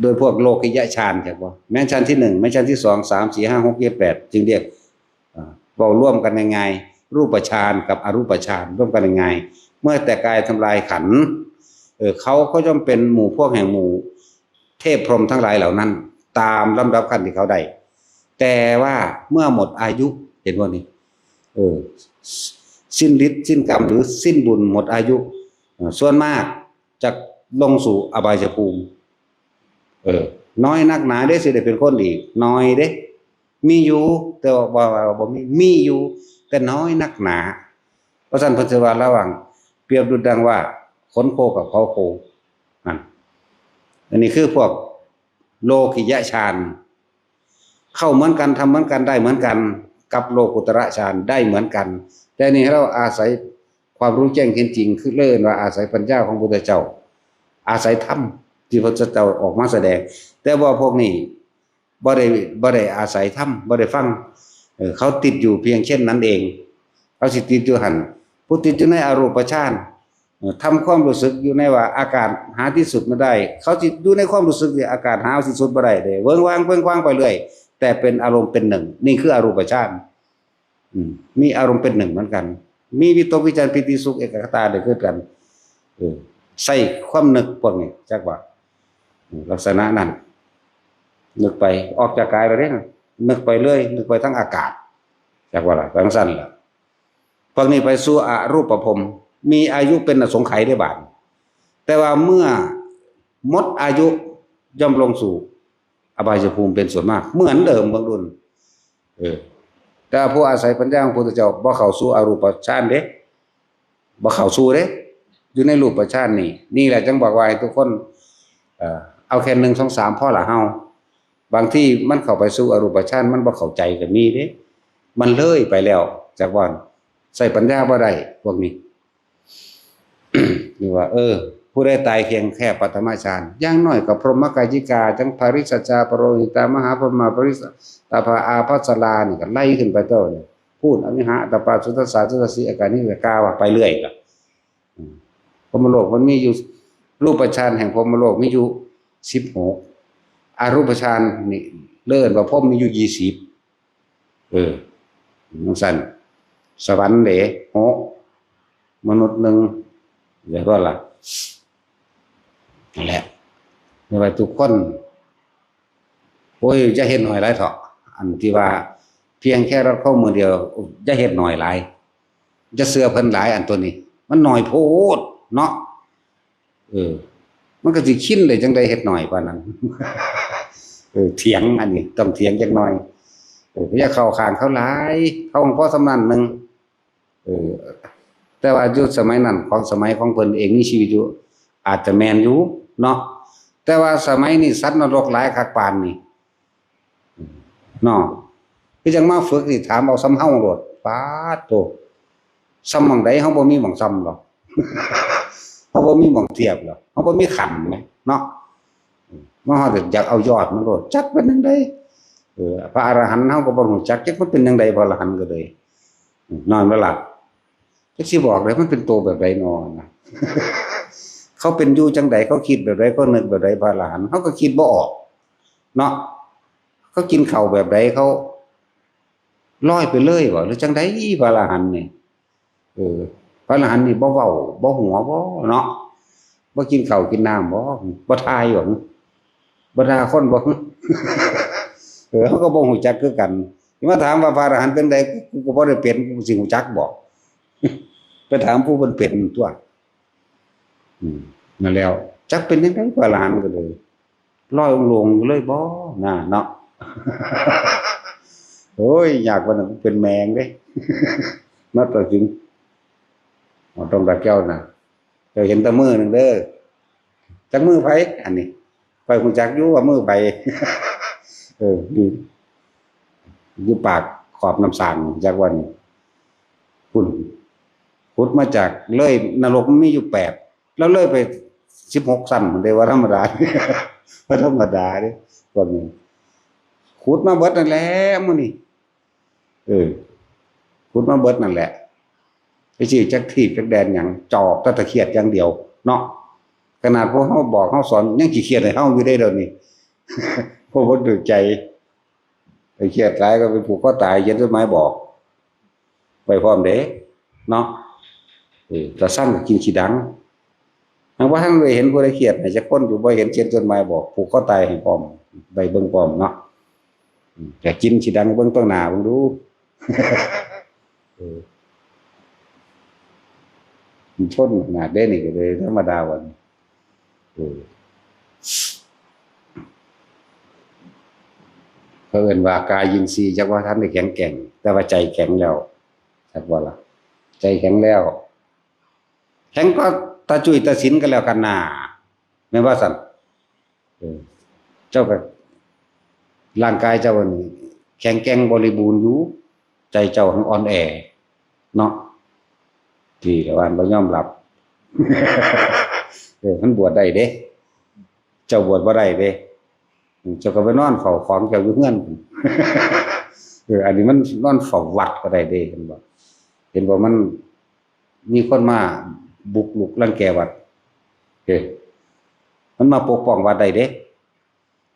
โดยพวกโลกิยะฌาน เข้าใจบ่ แม้นฌานที่หนึ่ง แม้นฌานที่สอง สาม สี่ ห้า หก เจ็ด แปด จึงเรียก อ่า เว้าร่วมกันง่ายๆ รูปฌานกับอรูปฌาน ร่วมกันง่ายๆ เมื่อแตกกายทำลายขันธ์ เออ เขาก็ย่อมเป็นหมู่พวกแห่งหมู่เทพพรหมทั้งหลายเหล่านั้น ตามลำดับขั้นที่เขาได้ แต่ว่าเมื่อหมดอายุ เห็นบ่นี่ เออ สิ้นฤทธิ์สิ้นกรรมหรือสิ้นบุญหมดอายุ เออ ส่วนมากจะลงสู่อบายภูมิ เออ น้อยนักหนาเด้สิได้เป็นคนดี น้อยเด้ มีอยู่ แต่ว่า ว่า ว่าบ่มี มีอยู่ แต่น้อยนักหนา เพราะฉะนั้นเพิ่นสิว่าระหว่าง เปรียบดุจดังว่าขนโคกับเขาโค นั่น อันนี้คือพวกโลกิยะฌาน เข้าเหมือนกัน ทำเหมือนกัน ได้เหมือนกัน กับโลกุตระฌานได้เหมือนกัน แต่นี่เราอาศัยความรู้แจ้งเห็นจริง คือเรียกว่าอาศัยปัญญาของพุทธเจ้า อาศัยธรรมที่พระพุทธเจ้าออกมาแสดง แต่ว่าพวกนี้บ่ได้ บ่ได้อาศัยธรรม บ่ได้ฟัง เออ เขาติดอยู่เพียงเช่นนั้นเอง เขาสิติดอยู่หั่น ผู้ติดอยู่ในอรูปฌาน เอ่อ ทำความรู้สึกอยู่ในว่าอากาศหาที่สุดไม่ได้ เขาสิอยู่ในความรู้สึกที่อากาศหาที่สุดบ่ได้เด้ เวิ้งว้างเวิ้งคว้างไปเรื่อย แต่เป็นอารมณ์เป็นหนึ่ง นี่คืออรูปฌาน อืม มีอารมณ์เป็นหนึ่งเหมือนกัน มีวิตกวิจารปีติสุขเอกคตาได้คือกัน เออ ใส่ความนึกพวกนี้ จักว่า อืม ลักษณะนั้น นึกไป ออกจากกายไปเด้นะ นึกไปเรื่อย นึกไปทั้งอากาศ จักว่าล่ะ จังซั่นล่ะ พวกนี้ไปสู่อรูปภพ มีอายุเป็นอสงไขยได้บาด แต่ว่าเมื่อหมดอายุย่อมลงสู่อบายภูมิเป็นส่วนมาก เหมือนเดิมเบิ่งดู เออ แต่ผู้อาศัยปัญญาของพระพุทธเจ้าบ่เข้าสู่อรูปฌานเด้ บ่เข้าสู่เด้ อยู่ในรูปฌานนี่ นี่แหละจังบอกว่าให้ทุกคน เอ่อ เอาแค่หนึ่ง สอง สาม พอละเฮา บางทีมันเข้าไปสู่อรูปฌาน มันบ่เข้าใจก็มีเด้ มันเลยไปแล้ว จากว่าใช้ปัญญาบ่ได้ พวกนี้ นี่ว่า เออ ผู้ใดตายเพียงแค่ปฐมฌาน อย่างน้อยก็พรหมกายิกา จั่งปริสจจา ปโรหิตา มหาพรหมา ปริสตาภา อาภัสรา นี่ก็ไล่ขึ้นไปเต้านี่ พูดอวิหะอัตตปา สุทัสสา สุทัสสี อาการนี้ก็กล่าวว่าไปเรื่อยล่ะ อืม พรหมโลกมันมีอยู่ รูปฌานแห่งพรหมโลกมีอยู่สิบหก อรูปฌานนี่เรียกว่าพรหมมีอยู่ยี่สิบ เออ จั่งซั้น สวรรค์เด้ หก มนุษย์ หนึ่ง เห็นบ่ล่ะ นั่นแหละ เรียกว่าทุกคน โอ้ย อย่าเฮ็ดน้อยหลายเถาะ อันที่ว่า เพียงแค่รัดข้อมือเดียว อย่าเฮ็ดน้อยหลาย อย่าเชื่อเพิ่นหลาย อันตัวนี้ มันน้อยโพดเนาะ เออ มันก็สิคิดได้จั่งใด๋ เฮ็ดน้อยปานนั้น เออ เถียง อันนี้ต้องเถียงจักหน่อย เออ อย่าเข้าข้างเขาหลาย เขาก็พอส่ำนั้นหนึ่ง เออ แต่ว่าอยู่สมัยนั้น ของสมัยของเพิ่นเองมีชีวิตอยู่ อาจจะแม่นอยู่เนาะ แต่ว่าสมัยนี้สัตว์นรกหลายคักปานนี้ เนาะ คือจั่งมาฝึกนี่ ถามเอาส่ำเฮาโลด ป๊าดโธ่ ส่ำหม่องใด๋ เฮาบ่มีหม่องส่ำดอก เฮาบ่มีหม่องเทียบดอก เฮาบ่มีขันแหมเนาะ มาฮอดอยากเอายอดมันโลด จักเป็นจั่งใด๋ เออ พระอรหันต์เฮาก็บ่ฮู้จัก จักมันเป็นจั่งใด๋ พระอรหันต์ก็เลย นอนบ่หลับ จักสิบอกเลยมันเป็นโตแบบใด๋น้อนะ เขาเป็นอยู่จั่งใด๋ เขาคิดแบบใด๋ เขานึกแบบใด๋ พระอรหันต์ เฮาก็คิดบ่ออก เนาะ เขากินข้าวแบบใด๋ เขาลอยไปเลยบ่ หรือจั่งใด๋ พระอรหันต์นี่ เออ พระอรหันต์นี่บ่เว้า บ่หัวบ่เนาะ บ่กินข้าวกินน้ำบ่ บ่ถ่ายบ่ บ่ด่าคนบ่ เออ เฮาก็บ่ฮู้จักคือกัน สิมาถามว่าพระอรหันต์เป็นใด๋ กูก็บ่ได้เป็น กูสิฮู้จักบ่ ไปถามผู้เพิ่นเป็นตั๊ว อืม นั่นแล้ว จักเป็นจั่งใด๋ พระอรหันต์ก็เลย ลอยโล่งๆอยู่เลยบ่ น่าเนาะ โอ้ย ยากปานนั้น เป็นแมงเด้ มาตัดสิน เอาต้องตาแก้วนะ เจ้าเห็นแต่มือหนึ่งเด้อ จักมือไผ อันนี้ ไปฮู้จักอยู่ว่ามือไผ เออ อยู่ อยู่ปากขอบน้ำสาง จักวัน คุณ ขุดมาจากเลยนรกมันมีอยู่แปด แล้วเลยไปสิบหกชั้น มันได้ว่าธรรมดา ว่าธรรมดาเด้ พวกนี้ ขุดมาเบิดนั่นแหละ มื้อนี้ เออ ขุดมาเบิดนั่นแหละ ไปสิจักทีบจักแดนหยัง จอบแต่ตะเขียดอย่างเดียว เนาะ ขนาดพวกเฮาบอกเฮาสอน ยังขี้เขียดให้เฮาอยู่ได้เดี๋ยวนี้ พวกบ่ถืกใจ ไปเครียดหลายก็ไปผูกคอตาย เขียนจดหมายบอก ไปพร้อมเด้ เนาะ เออ ตาสั่งก็กินขี้ดัง หากว่าท่านไปเห็นผู้ใดเครียดให้จักคนอยู่ บ่เห็นเขียนจดหมายบอก ผูกคอตายให้พร้อม ไปเบิ่งพร้อมเนาะ อืม แต่กินขี้ดังเบิ่งต่างหน้าเบิ่งดู เออ มันทนขนาดเด้นี่ก็เลยธรรมดาวัน เออ เขาเอิ้นว่ากายินทรีย์จักว่าทันได้แข็งแกร่ง แต่ว่าใจแข็งแล้ว จักว่าล่ะ ใจแข็งแล้ว แข็งก็ตาจุ้ยตาสินก็แล้วกันน่า แม่นว่าซั่น เออ เจ้าก็ ร่างกายเจ้านี่แข็งแกร่งบริบูรณ์อยู่ ใจเจ้าหั้นอ่อนแอ เนาะ ที่ละวันบ่ยอมรับ เออ มันบวชได้เด้ เจ้าบวชบ่ได้เด้ เจ้าก็ไปนอนเฝ้าของเจ้าอยู่เฮือน เออ อันนี้มันนอนเฝ้าวัดก็ได้เด้ เห็นบ่ เห็นบ่ มันมีคนมาบุกรุกรังแกวัด เออ มันมาปกป้องวัดได้เด้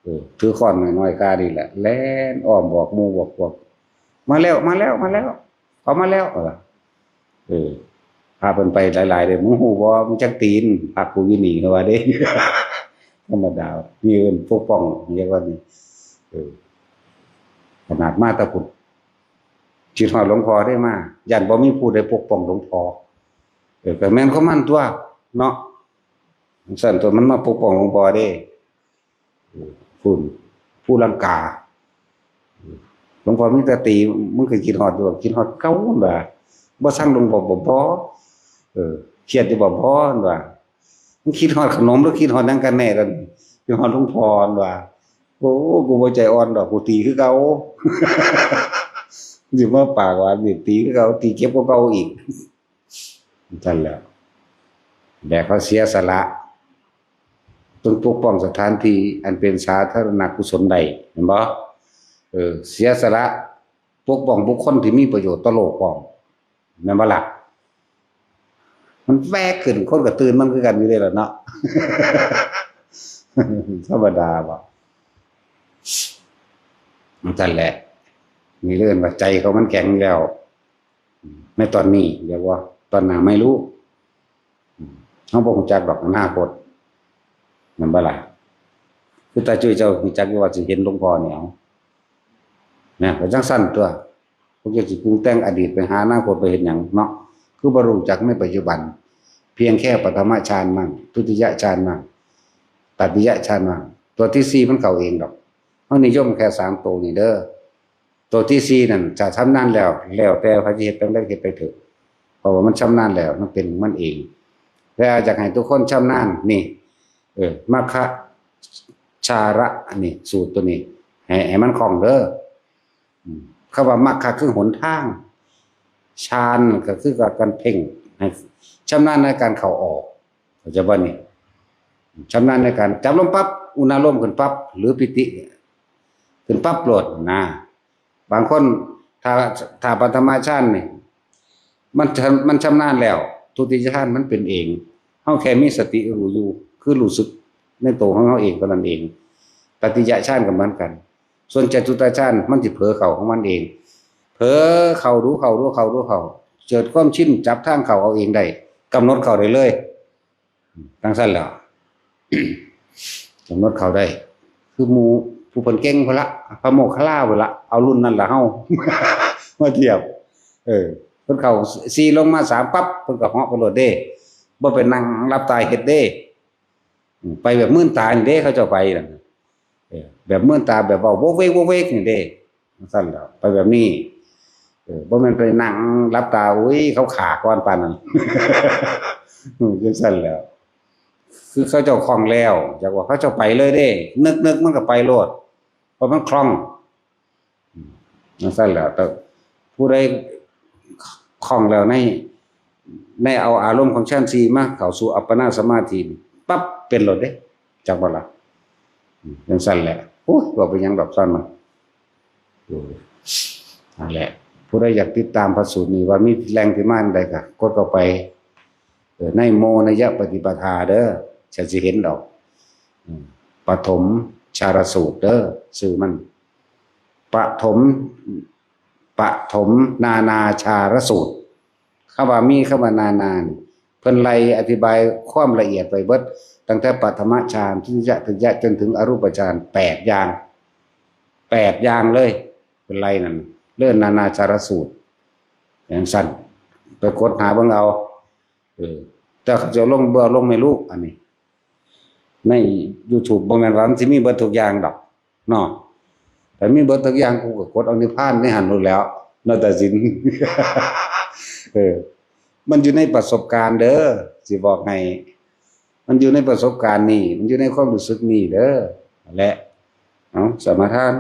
เออ ถือค้อนน้อยๆ คานี่แหละ แล่นอ้อมบอกหมู่บอกพวก "มาแล้ว มาแล้ว มาแล้ว เขามาแล้ว" ว่า เออ พาเพิ่นไปหลายๆ เด้ "มึงฮู้บ่ มึงจักตีน พักกูอยู่นี่" เขาว่าเด้ ธรรมดา มีเอิ้นปกป้อง เรียกว่านี่ เออ ขนาดมาแต่พุ้น คิดฮอดหลวงพ่อเด้มา ย้านบ่มีผู้ใดปกป้องหลวงพ่อ เออ ก็แม่นของมันตั๊ว เนาะ ซั่นตั๊ว มันมาปกป้องหลวงพ่อเด้ พุ้น ภูลังกา หลวงพ่อมีแต่ตี มึงก็คิดฮอดอยู่ คิดฮอดเก่าหั่นว่า บ่ซังหลวงพ่อบ่ บ่ เออ เครียดอยู่บ่ บ่ หั่นว่า มึงคิดฮอดขนมหรือคิดฮอดหยังกันแน่ล่ะ คิดฮอดหลวงพ่อหั่นว่า โอ้ กูบ่ใจอ่อนดอก กูตีคือเก่า สิมาปากหวานนี่ ตีคือเก่า ตีเจ็บกว่าเก่าอีก นั่นแหละ แบบเขาเสียสละ ต้องปกป้องสถานที่อันเป็นสาธารณกุศลได้ เห็นบ่ เออ เสียสละปกป้องบุคคลที่มีประโยชน์ต่อโลกพร้อม แม่นบ่ล่ะ มันแวกขึ้น คนก็ตื่นมันคือกันอยู่เด้ล่ะเนาะ ธรรมดาบ่ นั่นแหละ นี่เรื่องว่าใจเขามันแข็งแล้ว ในตอนนี้เรียกว่า ตอนหน้าไม่รู้ เฮาบ่ฮู้จักดอกอนาคต แม่นบ่ล่ะ คือตาจุ้ยเจ้าฮู้จักอยู่ว่าสิเห็นหลวงพ่อนี่ เอา นะ ก็จั่งซั่นตั๊ว พวกเจ้าสิปรุงแต่งอดีตไปหาอนาคตไปเฮ็ดหยังเนาะ คือบ่รู้จักในปัจจุบัน เพียงแค่ปฐมฌานมั่ง ทุติยฌานมั่ง ตติยฌานมั่ง ตัวที่สี่มันเข้าเองดอก เฮานิยมแค่สามตัวนี่เด้อ ตัวที่สี่นั่น ถ้าชำนาญแล้ว แล้วแต่ไผสิเฮ็ดจั่งใดเฮ็ดไปเถอะ เพราะว่ามันชำนาญแล้ว มันเป็นของมันเอง แต่อยากให้ทุกคนชำนาญนี่ เออ มัคคะชาระ อันนี้ สูตรตัวนี้ ให้ ให้มันคล่องเด้อ อืม คำว่ามัคคะคือหนทาง ฌานก็คือการเพ่ง ให้ชำนาญในการเข้าออก เข้าใจบ่นี่ ชำนาญในการจับลมปั๊บ อุณาโลมขึ้นปั๊บ หรือปีติขึ้นปั๊บโลดนะ บางคน ถ้า ถ้าปฐมฌานนี่ มันชำ มันชำนาญแล้ว ทุติยฌานมันเป็นเอง เฮาแค่มีสติรู้อยู่ คือรู้สึกในตัวของเฮาเองเท่านั้นเอง ตติยฌานก็เหมือนกัน ส่วนจตุตฌานมันสิเผลอเข้าของมันเอง เผลอเข้าดูเข้าดูเข้าดูเข้า เกิดความชินจับทางเข้าเอาเองได้ กำหนดเข้าได้เลย จั่งซั่นแหล้ว กำหนดเข้าได้ คือหมู่ผู้เพิ่นเก่งพุ้นละ พระโมคคัลลาพุ้นละ เอารุ่นนั้นล่ะเฮา มาเทียบ เออ เพิ่นเข้าสี่ลงมาสามปั๊บ เพิ่นก็เหาะไปโลดเด้ บ่ไปนั่งหลับตาเฮ็ดเด้ อืม ไปแบบมืนตานี่เด้ เขาเจ้าไปนั่น เออ แบบมืนตาแบบเว้าโวกเวกโวกเวกนี่เด้ จั่งซั่นแหล้ว ไปแบบนี้ เออ บ่แม่นไปนั่งหลับตา อุ้ย เขาฆ่าก่อนปานนั้น อืม จั่งซั่นแหล้ว คือเขาเจ้าคล่องแล้ว อยากว่าเขาเจ้าไปเลยเด้ นึกๆ มันก็ไปโลด เพราะมันคล่อง อืม จั่งซั่นแหล้ว แต่ผู้ใดคล่องแล้วใน ในเอาอารมณ์ของฌานสี่มาเข้าสู่อัปปนาสมาธินี่ ปั๊บ เป็นโลดเด้ จักบ่ล่ะ อืม จั่งซั่นแหละ โอ้ย ว่าไปหยังดอกซ่อนมัน โอ้ย นั่นแหละ ผู้ใดอยากติดตามพระสูตรนี้ว่ามีแหล่งที่มาอันใดก็กดเข้าไป เออ ในโมนยปฏิปทาเด้อ จะสิเห็นดอก อืม ปฐมฌารสูตรเด้อ ชื่อมัน ปฐม ปฐมนานาฌารสูตร คำว่ามีคำว่านานานี่ เพิ่นไล่อธิบายความละเอียดไปเบิด ตั้งแต่ปฐมฌาน ทุติย ตติย จนถึงอรูปฌาน แปดอย่าง แปดอย่างเลย เพิ่นไล่นั่น เรื่องนานาฌารสูตร จั่งซั่น ไปกดหาเบิ่งเอา เออ แต่เขาจะลง บ่ลงไม่รู้ อันนี้ ใน YouTube บ่แม่นว่ามันสิมีเบิดทุกอย่างดอก เนาะ แต่มีเบิดทุกอย่าง กูก็กดเอานิพพานในหั่นโลดแหล้ว นาฏศิลป์ เออ มันอยู่ในประสบการณ์เด้อ สิบอกให้ มันอยู่ในประสบการณ์นี่ มันอยู่ในความรู้สึกนี่เด้อ นั่นแหละ เอา สมาทาน